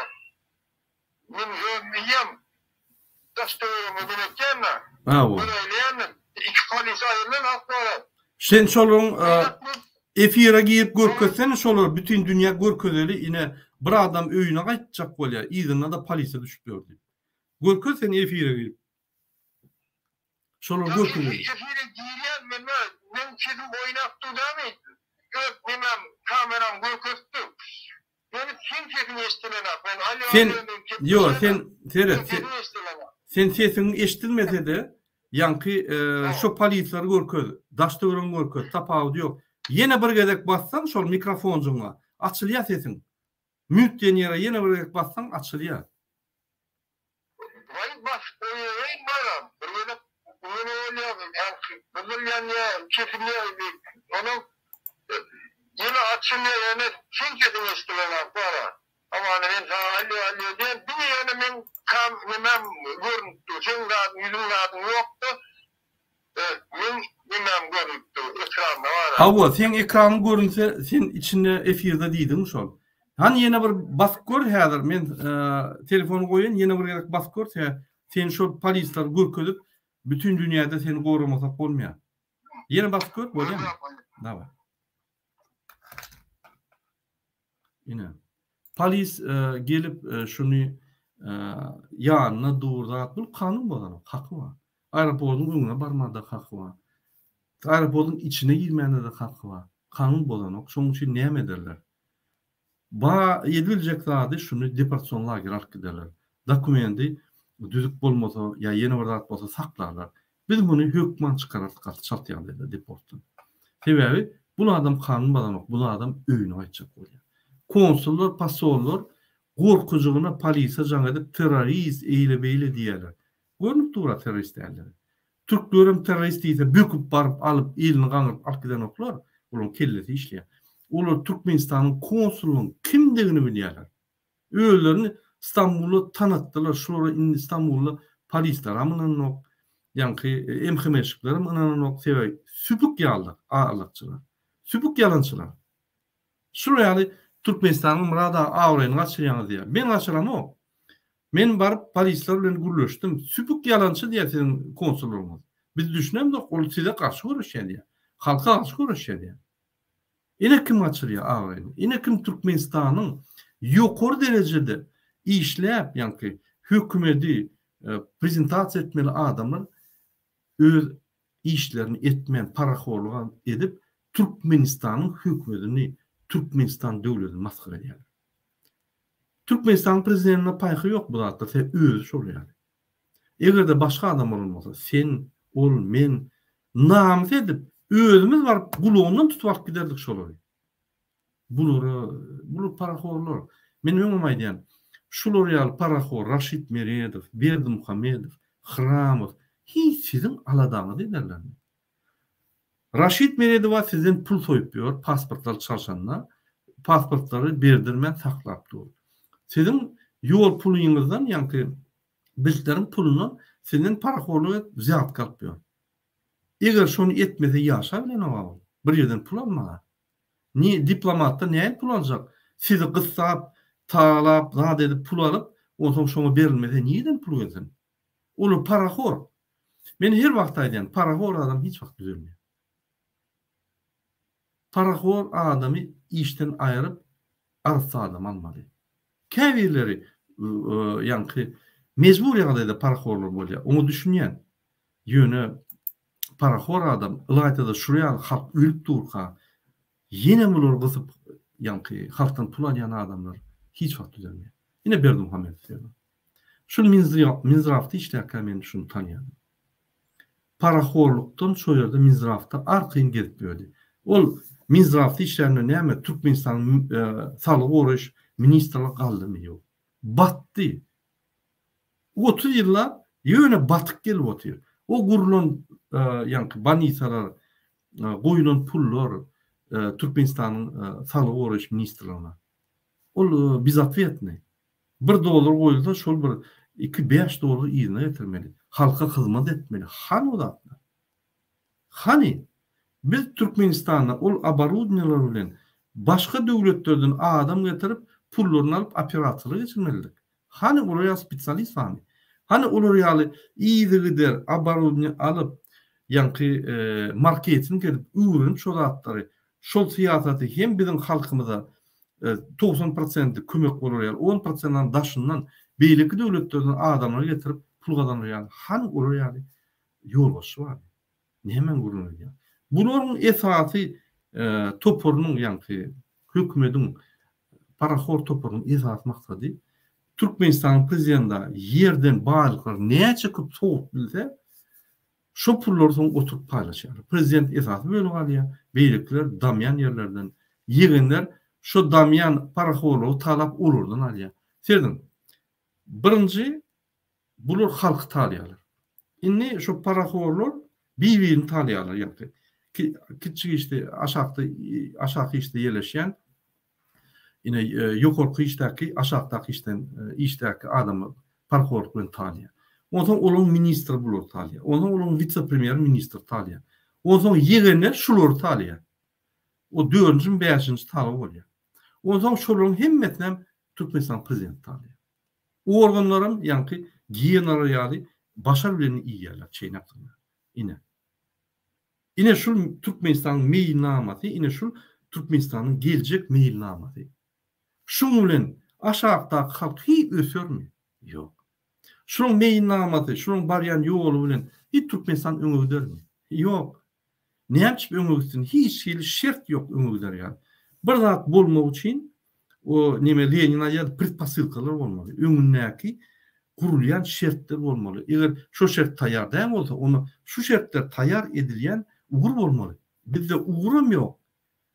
Men özüm eýýäm daş töweregime gerekýän-de. Hawa. Göräýleýän-de. Iki polis aýrylan hak bar. Sen şolaryň efire girip görkezsene şolary bütin dünýä görkezeli ine bir adam öýüne gaýtjak bolýar yzynda-da polisiýa düşüp ýör diýip. Görkez sen efire girip. Şolary görkezeli. Efire girýän men bar. meň sesim oýnap dur dämi? Öz nemem kameram görkezip dur. Ýöne seň sesiň eşdilenok. Men alýo Sen alýo diýip ýok gepleşýänem. sen seret Seň sen sesiň eşdilenok. sen sesiň eşdilmesede ýaňky şo polisleri görkez, daş töweregiňi görkez, tapawudy ýok. Ýene bir gezek bassaň şol mikrofonjygyňa açylýar sesiň. Mute diýen ýere ýene bir gezek bassaň açylýar. Waý basyp goýaýyn baram. Bir gezek ýene bolýar, ýaňky gyzyl ýanýar, kesilýär onuň ýene açylýar ýöne seň sesiň eşdilenok bara. Hamana men saňa alýo alýo diýen diňe ýöne meň kam nemäm görünip dur. Seň zadyň ýüzüň zadyň ýokda meň nemäm görünip dur ekranda bara. Hawa seň ekranyň görünse sen içinde efirde diýdiň şol. Hany ýene bir basyp gör häzir men telefony goýaýyn ýene bir gezek basyp gör se sen şol polisleri görkezip bütin dünýäde seni goramasak bolmaýar. Ýene basyp gör bolýamy? Daway. Ine. Polis gelip şuny ýanyna dur zat bul kanun bozanok haky bar. Aeroportyň öňüne barmada haky bar. Aeroportyň içine girmäne-de haky bar. Kanun bozanok. Şonuň üçin näme ederler? Ba edibiljek zady şuny deportasion lagere alyp giderler. Dokumendi düzük bolmasa ýa ýene bir zat bolsa saklarlar. Biz muny hökman çykararys gaty çalt ýagdaýda deportdan. Sebäbi bul adam kanun bozanok, bul adam öýüne gaýtjak bolýar. Konsullar, posollar gorkujygyna polisiýa jaň edip terrorist eýle-beýle diýýärler. Görnüp dur-a terrorist däldigi. Türklerem terrorist diýse böküp baryp alyp elini gaňryp alyp gidenoklar. Olaryň kellesi işleýär. Olar Türkmenistanyň konsulynyň kimdigini bilýärler. Özlerini Stambulda tanatdylar. Şulara indi Stambulda polisleram ynananok. Ýaňky MHM-şiklerem ynananok. Sebäbi süpük ýalylar alakçylar. Süpük ýalançylar. Şular ýaly Türkmenistanyň Myrat aga abraýyny gaçyrýaňyz diýýär. Men gaçyramok. Men baryp polisler bilen gürleşdim. Süpük ýalançy diýýär siziň konsullaryňyz. Biz düşünemzok ol size garşy göreşýär diýýär. Halka garşy göreşýär diýýär. Ine kim gaçyrýar abraýyny. Ine kim Türkmenistanyň ýokary derejede işläp ýaňky hökümedi prezentasiýa etmeli adamlar öz işlerini etmän parahorlyk edip Türkmenistanyň hökümedini Türkmenistan döwletini masgara edýärler. Türkmenistanyň prezidentine paýhy ýok bu zatda sebäbi özi şol ýaly. Egerde başga adam bolan bolsa sen, ol, men namys edip özümiz baryp gulagyndan tutup alyp giderdik şolary. Bulara bular parahorlar. Men öňem aýdýan şular ýaly parahor Raşid Meredow, Berdimuhamedow, Hramow hiç siziň aladaňyzy ederlermi? Raşid Meredowa sizden pul soýup ýör pasportlary çalşanda pasportlary berdirmän saklap dur. Siziň ýol pulyňyzdan ýaňky biltleriň pulundan sizden parahorlyk edip wzýatka alyp ýör. Eger şony etmese ýaşa bilenok ol. Bir ýerden pul almaga. Ni diplomatdan nähili pul aljak? Sizi gyssap, talap, zat edip pul alyp, onsoň şoňa berilmese nireden pul gelsin? Olar parahor. Men her wagt aýdýan, parahor adam hiç wagt düzelmeýär. Parahor adamy işden aýryp, arassa adam almaly. Käbirleri ýaňky mejbur ýagdaýda parahorlar bolýar. Oňa düşünýän. Ýöne parahor adam, ylaýta-da şular ýaly halk ölüp durka, ýene bulary gysyp, ýaňky halkdan pul alýan adamlar hiç wagt düzelmeýär. Ine Berdimuhamedow serdar. Şul Minzdrawda işlärkä men şuny tanýardym. Parahorlukdan şo ýerde Minzdrawda arkaýyn gezip ýördi. Ol Minzdrawda işlände näme Türkmenistanyň saglygy goraýyş ministrligi galdymy ýok. Batdy. 30 ýyllap ýöne batyk gelip otyr. O gurlan ýaňky bolnisalar, goýulan pullar Türkmenistanyň saglygy goraýyş ministrligine. Ol bezotwetnyý. Bir dollar goýulsa şol bir iki bäş dollar yzyna getirmeli. Halka hyzmat etmeli. Hany o zatlar? Hany? Biz Türkmenistanda ol oborudniýalar bilen başga döwletlerden adam getirip pullaryny alyp operasiýalar geçirmelidik. Hany olar ýaly spesialist barmy? Hany olar ýaly yzygider oborudniýa alyp ýaňky marketing edip öwrenip şo zatlary şol syýasaty hem biziň halkymyza 90 prosenti kömek bolar ýaly, on prosentam daşyndan beýleki döwletlerden adamlary getirip pul gazanar ýaly, hany olar ýaly ýolbaşçy barmy? Nämäň gürrüňini edýäň? Bularyň esasy toparynyň ýaňky hökümediň parahor toparynyň esasy maksady Türkmenistanyň prezidenti ýerden baýlyklary näçe köp sowup bilse, şo pullary soň oturyp paýlaşýarlar. Prezident esasy bölegi alýar, beýlekiler damýan ýerlerden, ýegenler şo damýan parahorlygy talap olardan alýar. Serediň, birinji Bular halky talaýarlar. Indi şo parahorlar bir-birini talaýarlar ýagny kiçjik işde aşakda aşaky işde ýerleşýän ine ýokarky işdäki aşakdaky işden işdäki adamy parahorluk bilen talaýar. Onsoň olaryň ministri bulary talaýar. Onsoň olaryň wise-premýer ministri talaýar. Onsoň ýegenler şulary talaýar. O dördünjimi bäşinji talaw bolýar. Onsoň şolaryň hemmesinem Türkmenistanyň prezidenti talaýar. Organlaram ýaňky giýenalar ýaly başar bilen iýýärler, çeýnäp durýar. Ine. Ine şul Türkmenistanyň meýilnamasy, ine şul Türkmenistanyň geljek meýilnamasy. Şuň bilen aşakdaky halk hiý ösermi? Ýok. Şunuň meýilnamasy, şunuň barýan ýoly bilen hiý Türkmenistan öňe gidermi? Ýok. Näçip öňe gitsin, hiç hili şert ýok öňe gider ýaly. Bir zat bolmak üçin o neme Lenin aýdýardy predposylkalar bolmaly. Öňündäki gurulýan şertler bolmaly. Eger şo şert taýýar däl bolsa, onda şu şertler taýýar edilýän ugur bolmaly. Bizde uguram ýok.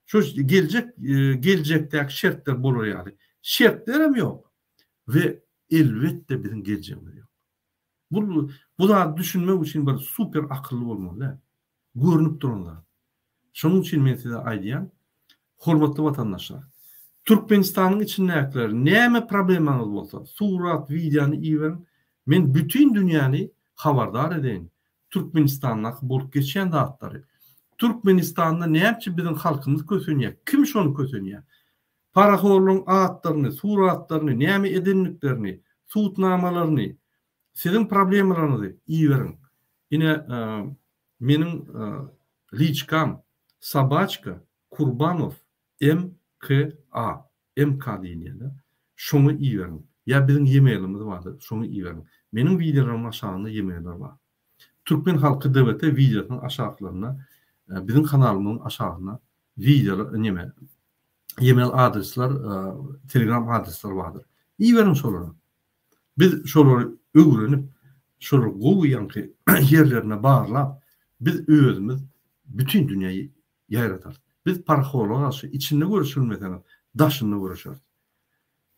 Şo geljek geljekdäki şertler bolar ýaly. Şertlerem ýok. We elbetde biziň geljegimiz ýok. Bu bu zady düşünmek üçin bir super akylly bolmaly däl. Görnüp duran zat. Şonuň üçin men size aýdýan, hormatly watandaşlar, Türkmenistanyň içindäkiler näme problemaňyz bolsa, surat, wideony iberiň, men bütin dünýäni habardar edeýin, Türkmenistandaky bolup geçýän zatlary. Türkmenistanda näme üçin biziň halkymyz kösenýär, kim şony kösenýär? Parahorlaryň atlaryny, suratlaryny, näme edendiklerini, sudnamalaryny, siziň problemalaryňyzy iberiň. Ine, meniň liçkam sobaçka Kurbanow MKA, MK diýilýär-de, şoňa iberiň. Ýa biziň e-mailimiz bardyr, şoňa iberiň. Meniň wideolarymyň aşagynda e-mailler bar. Türkmen halky DWT wideosynyň aşaklarynda, biziň kanalymyzyň aşagynda wideolar, neme, e-mail adresler, telegram adresler bardyr. Iberiň şolara. Biz şolary öwrenip, şolary gowy ýaňky ýerlerine barlap, biz özümiz bütin dünýä ýaýradarys. Biz parahorluga garşy içinde göreşilmeseňiz, daşynda göreşeris.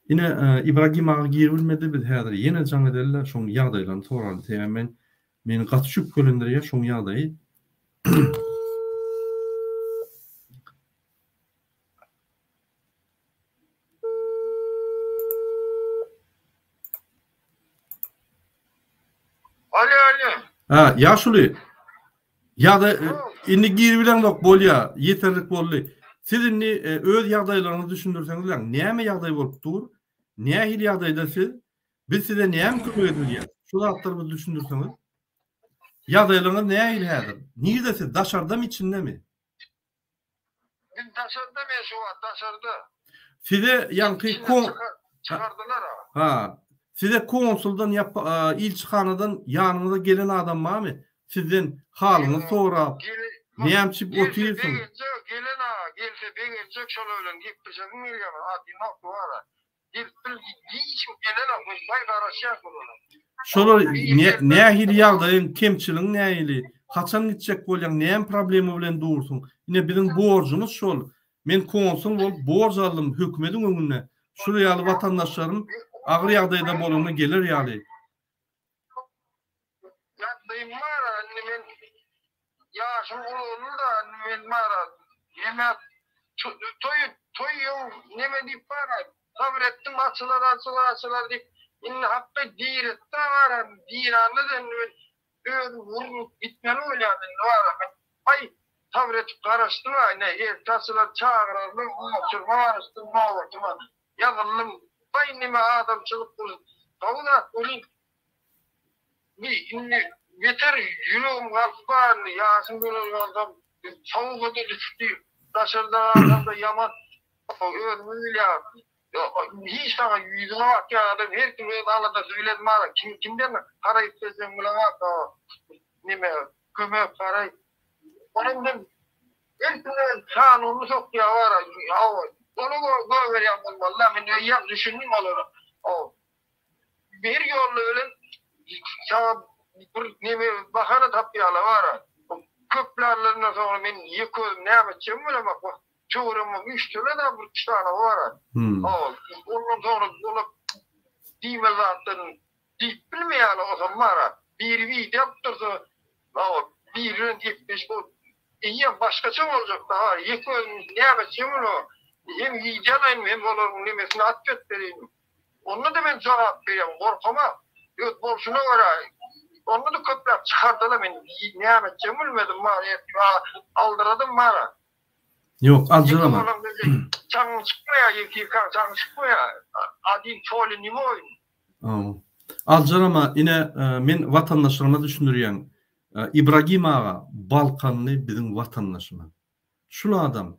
Ine, Ibragim aga giribilmedi, biz häzir ýene jaň edeli-de, şoň ýagdaýlaryny soraly. Sebäbi men, meni gaty şübhelendirýär şoň ýagdaýy. Alo, alo. Ha, ýaşuly. Ýa-da e, indi giribileňzok bolýa, ýeterlik boldy. Siz indi e, öz ýagdaýlaryňyzy düşündirseňizläň, näme ýagdaý bolup dur? Nähili ýagdaýda siz? Biz size näme kömek edip bilýäris? Şu zatlary bir düşündirseňiz. Ýagdaýlaryňyz nähili häzir? Nirde siz? Daşardamy, içindemi? Biz daşarda men şu wagt daşarda. Size ýaňky kon çykardylar ha. Ha. Size konsuldan ýa ilçihanadan ýanyňyza gelen adam barmy? Sizden halyňyzy sorap, näme üçin otyrsyň? Gelen ha, gelse begenjek şolar bilen gepleşesim gelýär. Adynok bar. Şolar nähili ýagdaýyň, kemçiligiň nähili, haçan gitjek bolýaň, näme problema bilen dursuň? Ine biziň borjumyz şol. Men konsul bolup borç aldym hökümediň öňünde. Şul ýaly watandaşlarym agyr ýagdaýda bolanda geler ýaly. Ýagdaýym bar indi men ýaşym ulaldy-da indi men bar neme toý toý ýok neme diýip bar sabyr etdim açylar açylar açylar diýip indi hakky diretdi bar diranda-da indi men özüm urnup gitmeli bolýan indi bar men aý sabyr edip garaşdym ine erte açylar çagyrarlar oturma garaşdym nobatyma ýazyldym aý neme adamçylyk bu gowy zat welin Bi indi beter ýüregim galyp bar indi ýaşym bolan bolsam sowuga-da düşdi daşarda galsam-da ýaman özüňiz bilýäňiz hiç saňa ýüzüňe bakýan adam her kim öz aladasy bilen bar kim kimden haraý isleseň bileňok neme kömek haraý onam men. Ilkinden kanuny sokýar bara, hawa, ony goýberýän bolmaly-da, men eýýäm düşündim olara. Hawa, bir ýolla bilen saňa bir neme bahana tapýarlar bara. Köplärlerinden soňra men ýeke özüm näme etjegimi bilemok. Wah, töweregime üýşseler-de bir iki sany bara. Hawa, ondan soňra olar diýmeli zatlaryny diýip bilmeýärler osam bara. Biri wideo alyp dursa, hawa, biri bilen gepleşip, eýýäm başgaça boljak da, ýeke özüm näme etjegimi bilemok. Hem wideo alaýyn, hem olaryň nemesini atwet bereýin. Onda-da men jogap berýän, gorkama. Öz bolşuna görä, onda-da köpräk çykardylar, men näme etjegimi bilmedim, bar, ertir aldyradym bara. Ýok, aljyrama. Çaňyň çykmaýar, ýeke-ýeke çaňy çykmaýar. Adin pole ne woýn. Aljyrama, ine, men watandaşlaryma düşündirýän. Ibragim aga Balkanly biziň watandaşymyz. Şul adam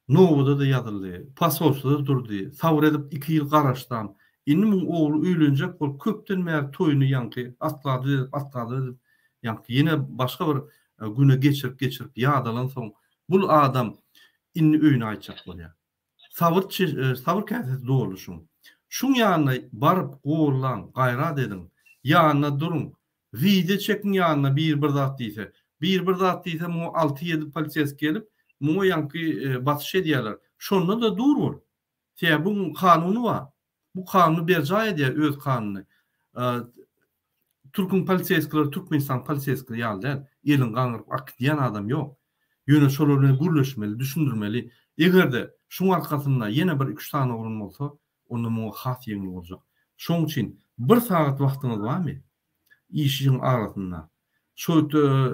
Nowada-da ýazyldy, posolstwada durdy, sabyr edip iki ýyl garaşdam. Indi muň ogly öýlenjek bolup köpden bäri toýuny ýaňky atgadyr edip, atgadyr edip, ýaňky ýene başga bir güne geçirip-geçirip ýadalansoň, bul adam indi öýüne gaýtjak bolýar. Sabyr sabyr käsesi doldy şuň. Şuň ýanyna baryp gollaň, gaýrat ediň, ýanyna duruň, Wideo çekiň ýanyna biri bir zat diýse. Biri bir zat diýse muňa alty-ýedi poliseski gelip, muňa ýaňky basyş edýärler. Şonda-da dur bol. Sebäbi buň kanuny bar. Bu kanuny berjaý edýär öz kanuny. Türküň poliseskileri Türkmenistanyň poliseskileri ýaly däl. Elin gaňryp akidýän adam ýok. Ýöne şolar bilen gürleşmeli, düşündirmeli. Eger-de şuň arkasynda ýene bir iki-üç sany oglan bolsa, onda muňa has ýeňil boljak. Şoň üçin bir sagat wagtyňyz barmy? Işiň arasynda. Şo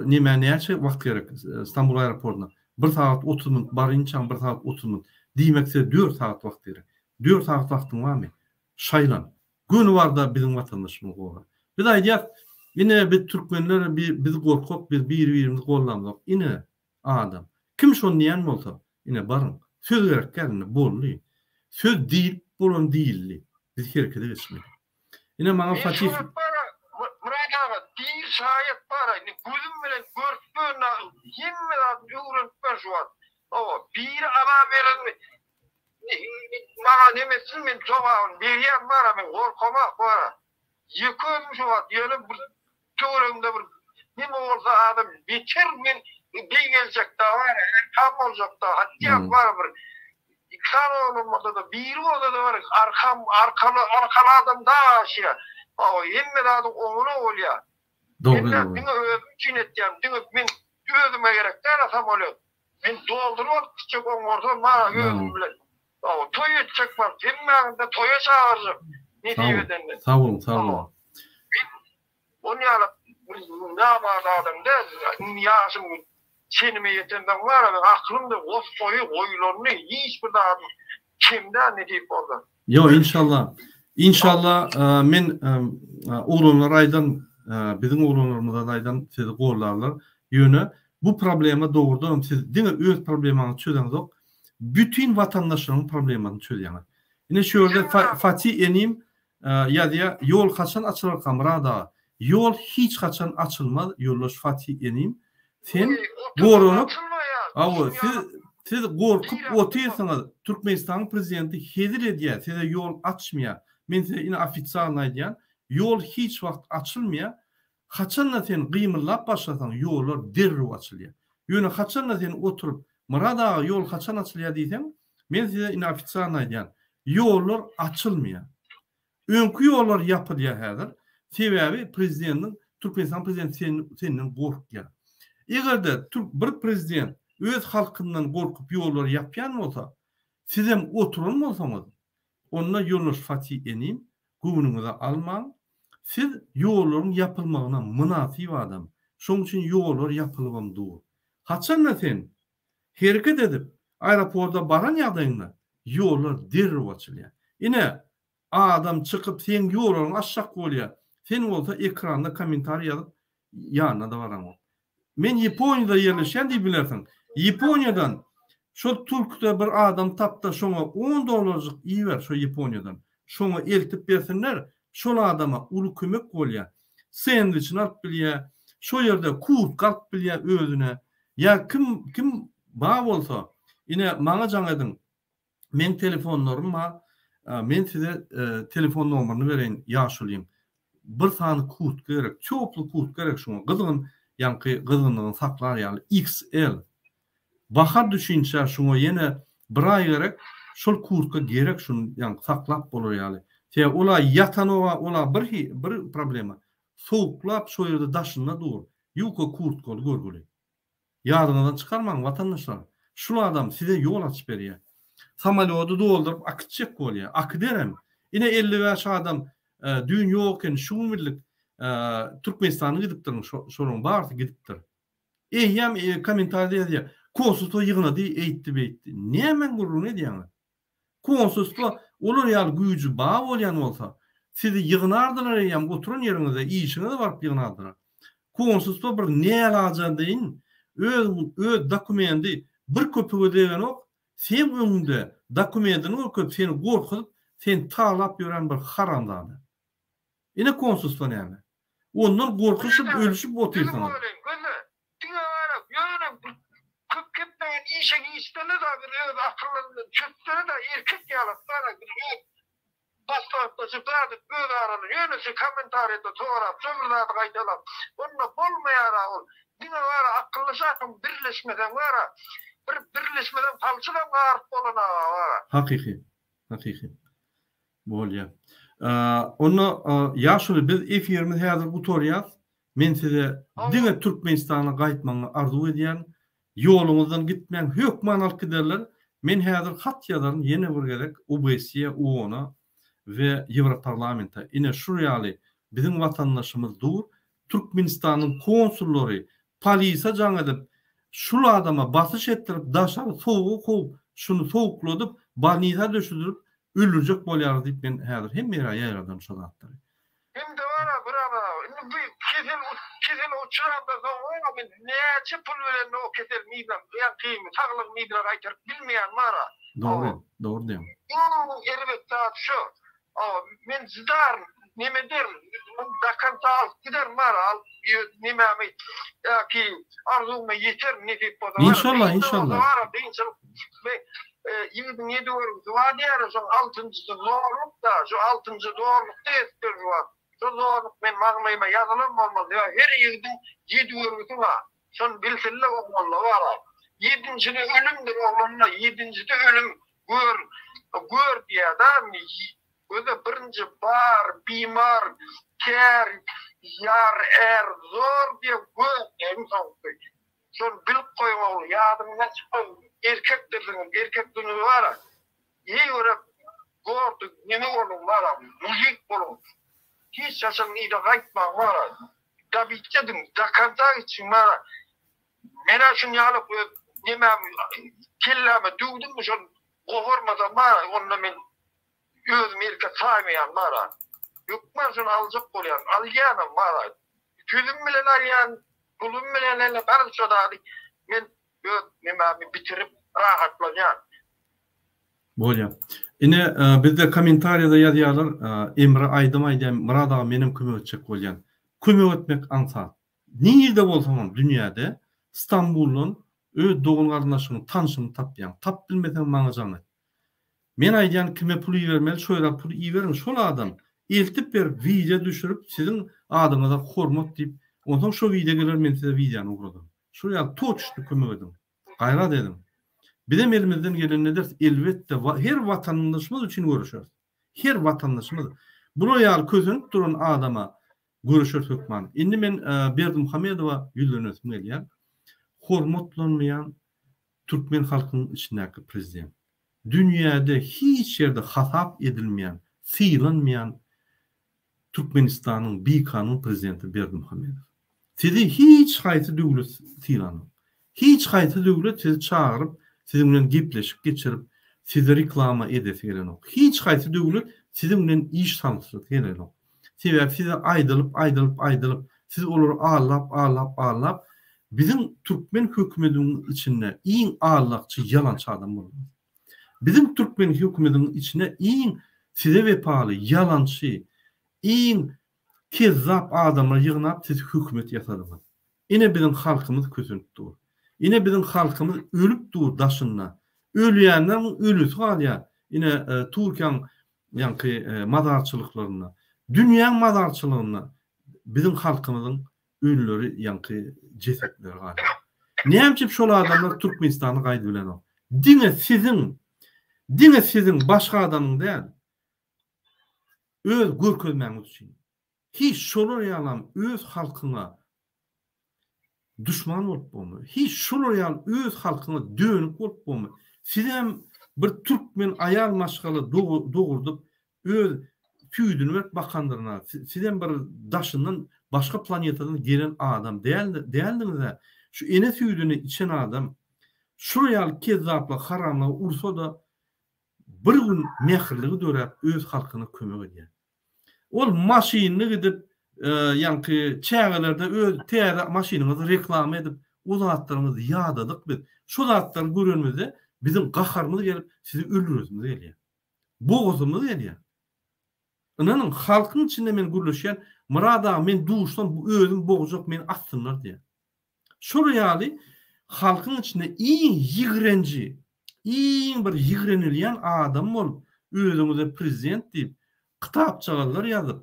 nemä näçe wagt gerek Stambul aeroportyna? Bir sagat 30 minut barynçaň bir sagat 30 minut. Diýmek size 4 sagat wagt gerek. 4 sagat wagtyň barmy? Şaýlan. Göni barda biziň watandaşymyzy gora. Biz aýdýas, ine biz türkmenler biz gorkak biz biri-birimizi gollamzok. Ine Adam. Kim şony diýen bolsa, ine baryň. Söz gerek däl indi, boldy. Söz diýilip bolan diýildi. Biz herekete geçmeli. Ine maňa Men Fatih. şu wagt bara, Myrat aga, diri şaýat bara, indi gözüm bilen görüp ýörün, hemme zadyny öwrenip ýörün şu wagt. Hawa, biri azar berenmi, maňa neme etsin, men jogabyny berýän bara, men gorkamak bara. Ýeke özüm şu wagt, ýöne bir Töweregimde bir neme bolsa adam beter men beýgeljekda bar, arkam boljakda, hatda bar bir iki sany oglan bolsa-da, biri bolsa-da bar, arkam, arkaly, arkaly adam dag aşýar. Hawa, hemme zadyň oňuna bolýar. Dogry, Men dogry. diňe özüm üçin etýän, diňe men özüme gerek däl-ä samolýot. Men dolduryp alyp gitjek oňarsam bar özüm bilen. Hawa, toý etjek baryp, hemmäňizi-de toýa çagyrjak, nesip edende. Sag boluň, sag boluň. Ol ýaly bir namart adam däl. Indi ýaşym çenime ýetensoň bar-a, meň aklym-da gos-goýy goýulandy, hiç bir zadym kem däl nesip bolsa. Ýok, inşallah. Inşallah, men oglanlara aýdan, biziň oglanlarymyza-da aýdan, sizi gollarlar. Ýöne bu problema dogrudanam siz diňe öz problemaňyzy çözeňzok, bütin watandaşlaryň problemasyny çözýäňiz. Ine şu ýerde Fatih enim Ýazýa ýol haçan açylarka Myrat aga ýol hiç haçan açylmaz ýoldaş Fatih inim sen goranyp hawa siz siz gorkup otyrsyňyz Türkmenistanyň prezidenti hezil edýä size ýol açmýa men size ine ofitsialny aýdýan ýol hiç wagt açylmýa haçanda sen gymyldap başlasaň ýollar derrew açylýa ýöne haçanda sen oturyp Myrat aga ýol haçan açylýa diýseň Men size ine ofitsialny aýdýan, ýollar açylmaýar. Öňki ýollar ýapylýar häzir. Sebäbi prezidentiň, Türkmenistanyň prezidenti sen, senden gorkýar. Eger-de türk bir prezident öz halkyndan gorkup ýollary ýapýan bolsa, sizem oturan bolsaňyz, onda ýoldaş Fatih enim, göwnüňize almaň, siz ýollaryň ýapylmagyna mynasyp adam. Şoň üçin ýollar ýapylybam dur. Haçanda sen Hereket edip, aeroporda baran ýagdaýyňda ýollar derrew açylýar. Ine, adam çykyp seň ýolaryňy açjak bolýar. Sen bolsa ekranda kommentariý ýazyp ýanyna-da baraňok. Men Ýaponiýada ýerleşýän diýip bilersiň. Ýaponiýadan şol türkde bir adam tap-da şoňa on dollarjyk iber şo Ýaponiýadan. Şoňa eltip bersinler, şol adama uly kömek bolýar. Sendwiçini alyp bilýär, şo ýerde kurtka alyp bilýär özüne. Ýa kim kim Bar bolsa, ine maňa jaň ediň. Meň telefonlarym bar. Men size telefon nomeryny bereýin ýaşulyň. Bir sany kurtka gerek, týoply kurtka gerek şuňa. Gyzgyn, ýaňky gyzgynlygyny saklar ýaly XL. Bahar düşünçä şuňa ýene bir aý gerek, şol kurtka gerek şuny ýaňky saklap bolar ýaly. Sebäbi ol-a ýatanoga, ol-a bir bir problema. Sowuklap şo ýerde daşynda dur. Ýuka kurtkaly görgüli. Ýadyňyzdan çykarmaň watandaşlar, şul adam size ýol açyp berýär. Samolýody dolduryp akitjek bolýar. Akiderem. Ine 55 adam düýn ýok eken, şu gün bildik Türkmenistana gidipdirin, şolaryň barysy gidipdir. Eýýäm kommentariýada ýazýar, konsulstwo ýygnady, eýtdi, beýtdi. Nämäň gürrüňini edýäňiz? Konsulstwo olar ýaly güýji bar bolýan bolsa, sizi ýygnardylar eýýäm oturan ýeriňizde işiňize baryp ýygnardylar. Konsulstwo bir nälajadeýin öz öz dokumendi bir köpüge degenok, seň öňüňde dokumendini görkezip seni gorkuzyp seni talap ýören bir haramzada. Ine konsulstwo näme. Ondan gorkuşyp ölüşip otyrsyňyz. Diňe gara, ýöne bir köp geplemän işe girişsene-de bir öz akyllyň bilen çözsene-de erkek ýaly gara bir öz maslahatlaşyp zat edip öz arany ýöne şu kommentariýada sorap şo bir zady gaýtalap onda bolmaýara ol diňe gara akyllyşasyň birleşmeseň gara bir birleşmeseň palçygam garyp bolanaga gara. Hakyky. Hakyky. Bolýa. Onda ýaşuly biz efirimiz häzir gutarýas. Men size diňe Türkmenistana gaýtmagyňy arzuw edýän. Ýoluňyzdan gitmäň, hökman alyp giderler. Men häzir hat ýazaryn ýene bir gezek OBSE, OON-a we Ýewroparlamente. Ine şul ýaly biziň watandaşymyz dur. Türkmenistanyň konsullary polise jaň edip, şul adama basyş etdirip daşary sowuga kowup, şuny sowukladyp, bolnisa düşüdürip öldürjek bolýarys diýip men häzir hemme ýere ýaýradam şo zatlary. Indi bara bir aga indi bu kesel kesele uçramdan soň bara men näçe pul berende o kesel yzyna ýaňkymy saglygymy yzyna gaýtaryp bilmeýän bara. Dogry dogry diýýäň. Iň erbet zat şo. Men jydaryn neme ederin do konca alyp giderin bara alyp nemämi ýa-ki arzuwyma ýeterin nesip bolsa. Inşallah inşallah. Bara Ýigidiň ýedi görgüsi bar diýýärler, şoň altynjysy zorluk-da, şu altynjy zorlukda ýetipdir şu wagt. Şo zorluk men maňlaýyma ýazylan bolmaly, sebäbi her ýigidiň ýedi görgüsi bar. Şony bilsinler oglanlar bar-a. Ýedinjini ölümdir oglanlar, ýedinjisi ölüm, gör, gör diýýär-de, göze birinji bar, bimar, kär, ýar, är, zor diýýär, gör diýýär iň soňkusy. Şony bilip goýuň ogul, ýadyňyzdan çykmasyn, erkekdirsiňiz, erkekligiňiz bar-a. Eý görä gordy, neme boluň bar-a, mujik boluň. Hiç haçan yza gaýtmaň bar-a. Dobitde ediň, do konca gitsin bar-a. Men-ä şuny ýaly öz nemämi, kelläme düwdümmi şony goparmasam bar-a, onda men Özümi erkek saýmaýan bar-a. Hökman şony aljak bolýan, alýanam bar-a. Sözüm bilen alýan, pulum bilen alýan, garaz şo zady men öz nemämi bitirip rahatlanýan. Bolýa. Ine bizde kommentariýada ýazýarlar Emre aýdym aýdýan Myrat aga menem kömek etjek bolýan. Kömek etmek aňsat. Nirde bolsaňam dünýäde Stambuldan öz dogan garyndaşyňy tanşyňy tapýaň. Tap bilmeseň maňa jaň et. Men aýdýan kime pul ibermeli şo ýere pul iberiň şol adam eltip berip wideo düşürip siziň adyňyza hormat diýip onsoň şo wideo geler men size wideony ugradaryn. Şol ýaly toçny kömek ediň. Gaýrat ediň. Bizem elimizden gelenini ederis elbetde her watandaşymyz üçin göreşeris. Her watandaşymyz bular ýaly kösenip duran adama göreşeris hökman. Indi men Berdimuhamedowa ýüzlenesim gelýär. Hormatlanmaýan Türkmen halkynyň içindäki prezident. Dünýäde hiç ýerde hasap edilmeýän, sylanmaýan Türkmenistanyň bikanun prezidenti Berdimuhamedow. Sizi hiç haýsy döwlet sylanok. Hiç haýsy döwlet sizi çagyryp, siziň bilen gepleşik geçirip, sizi reklama edesi gelenok. Hiç haýsy döwlet siziň bilen iş salyşasy gelenok. Sebäbi size aýdylyp, aýdylyp, aýdylyp, siz olary aldap, aldap, aldap, biziň türkmen hökümediniň içinde iň aldakçy, ýalançy adam bolduňyz. Biziň türkmen hökümediniň içine iň size wepaly, ýalançy, iň kezzap adamlary ýygnap siz hökümet ýasadyňyz. Ine biziň halkymyz kösenip dur. Ine biziň halkymyz ölüp dur daşynda. Ölýänleriň ölüsi galýar. Ine Türkiýäň ýaňky mazarçylyklarynda. Dünýäň mazarçylygynda biziň halkymyzyň ölüleri ýaňky jesetleri galýar. Näme üçin şol adamlar Türkmenistana gaýdyp bilenok? Diňe siziň, diňe siziň başga adamyň däl. Öz görkezmäňiz üçin. Hiç şolar ýalam öz halkyňa duşman bolup bolmy? Hiç şolar ýaly öz halkyňa dönük bolup bolmy? Sizem bir türkmen aýal maşgala dogurdyp öz süýdüni berip bakandyryna, sizem bir daşyndan başga planetadan gelen adam däldiňizä. Şu ene süýdüni içen adam şular ýaly kezzaplyga haramlyga ursa-da bir gün mähirligi döräp öz halkyna kömek edýär. Ol maşynly gidip, ýaňky çägelerde öz täze maşynyňyzy reklama edip, o zatlaryňyzy ýadadyk biz. Şo zatlary görenimizde biziň gaharymyz gelip, sizi öldüresimiz gelýär. Bogasymyz gelýär. Ynanyň, halkyň içinde men gürleşýän, Myrat aga men duşsam özüm bogjak, meni atsynlar diýýär. Şol ýaly halkyň içinde iň ýigrenji, iň bir ýigrenilýän adam bolup, özüňize prezident diýip, kitapjagazlar ýazyp,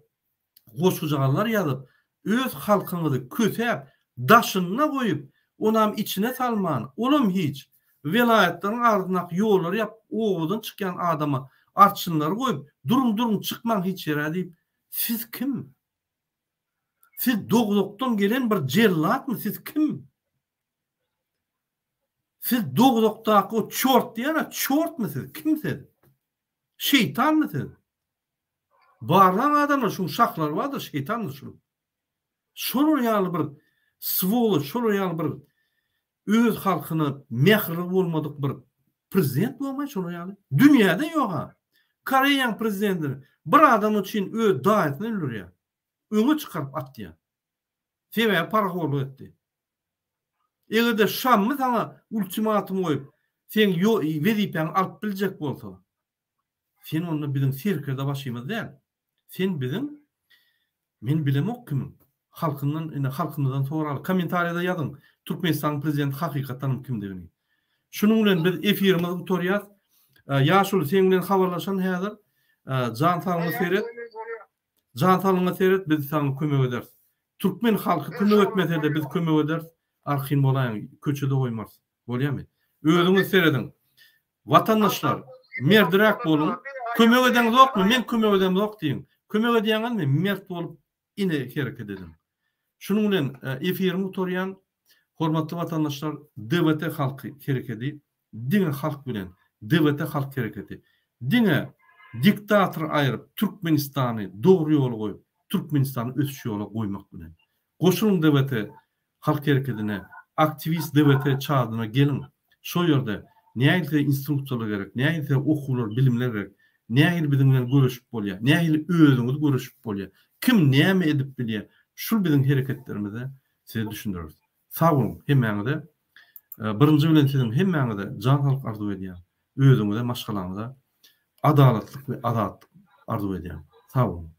goşgujagazlar ýazyp, öz halkyňyzy kösäp, daşynda goýup, onam içine salman, olam hiç, welaýatlaryň arasyndaky ýollary ýapyp, obadan çykýan adama arçynlary goýup, duruň, duruň, çykmaň hiç ýere diýip, siz kim? Siz dowzahdan gelen bir jellatmy siz kim? Siz dowzahdaky o çort diýýär-ä, çortmy siz? Kim siz? Şeýtanmy siz? Barlaň adamlar şuň şahlary bardyr, şeýtandyr şul. Şolar ýaly bir swoloç, şolar ýaly bir öz halkyna mähirli bolmadyk bir prezident bolmaý şolar ýaly. Dünýäde ýok-a. Koreýaň prezidenti bir adam üçin öz daýysyny öldürýär. Öňe çykaryp atýar. Sebäbi parahorluk etdi. Eger-de Şammy saňa ultimatum goýup, seň wezipäňi alyp biljek bolsa, sen onda biziň serkerde başymyz däl. Sen biziň men bilemok kimiň. Halkyndan ine halkymyzdan soraly. Kommentariýada ýazyň Türkmenistanyň prezidenti hakykatdanam kimdigini. Şunuň bilen biz efirimizi gutarýas. Ýaşuly seň bilen habarlaşan häzir. Jan saglygyňa seret. Jan saglygyňa seret biz saňa kömek ederis. Türkmen halky kömek etmesede biz kömek ederis. Arkaýyn bolaýyň köçede goýmarys. Bolýamy? Özüňiz serediň. Watandaşlar, merdiräk boluň. Kömek edeňzokmy, men kömek edemzok diýiň. Kömek edýäňizmi, mert bolup ine hereket ediň. Şunuň bilen efirimi gutarýan. Hormatly watandaşlar, DWT halky herekedi diňe halk bilen, DWT halk hereketi diňe diktatory aýryp Türkmenistany dogry ýola goýup, Türkmenistany ösüş ýola goýmak bilen. Goşulyň DWT Halk herekedine, aktiwist DWT çadyna geliň. Şo ýerde nähili size instruksiýalar gerek, nähili size okuwlar, bilimler gerek, nähili biziň bilen göreşip bolýar, nähili özüňiz göreşip bolýar, kim näme edip bilýär, şul biziň hereketlerimizi size düşündireris. Sag boluň hemmäňize. Birinji bilen siziň hemmäňize jan saglyk arzuw edýän. Özüňize, maşgalaňyza adalatlyk we azatlyk arzuw edýän. Sag boluň.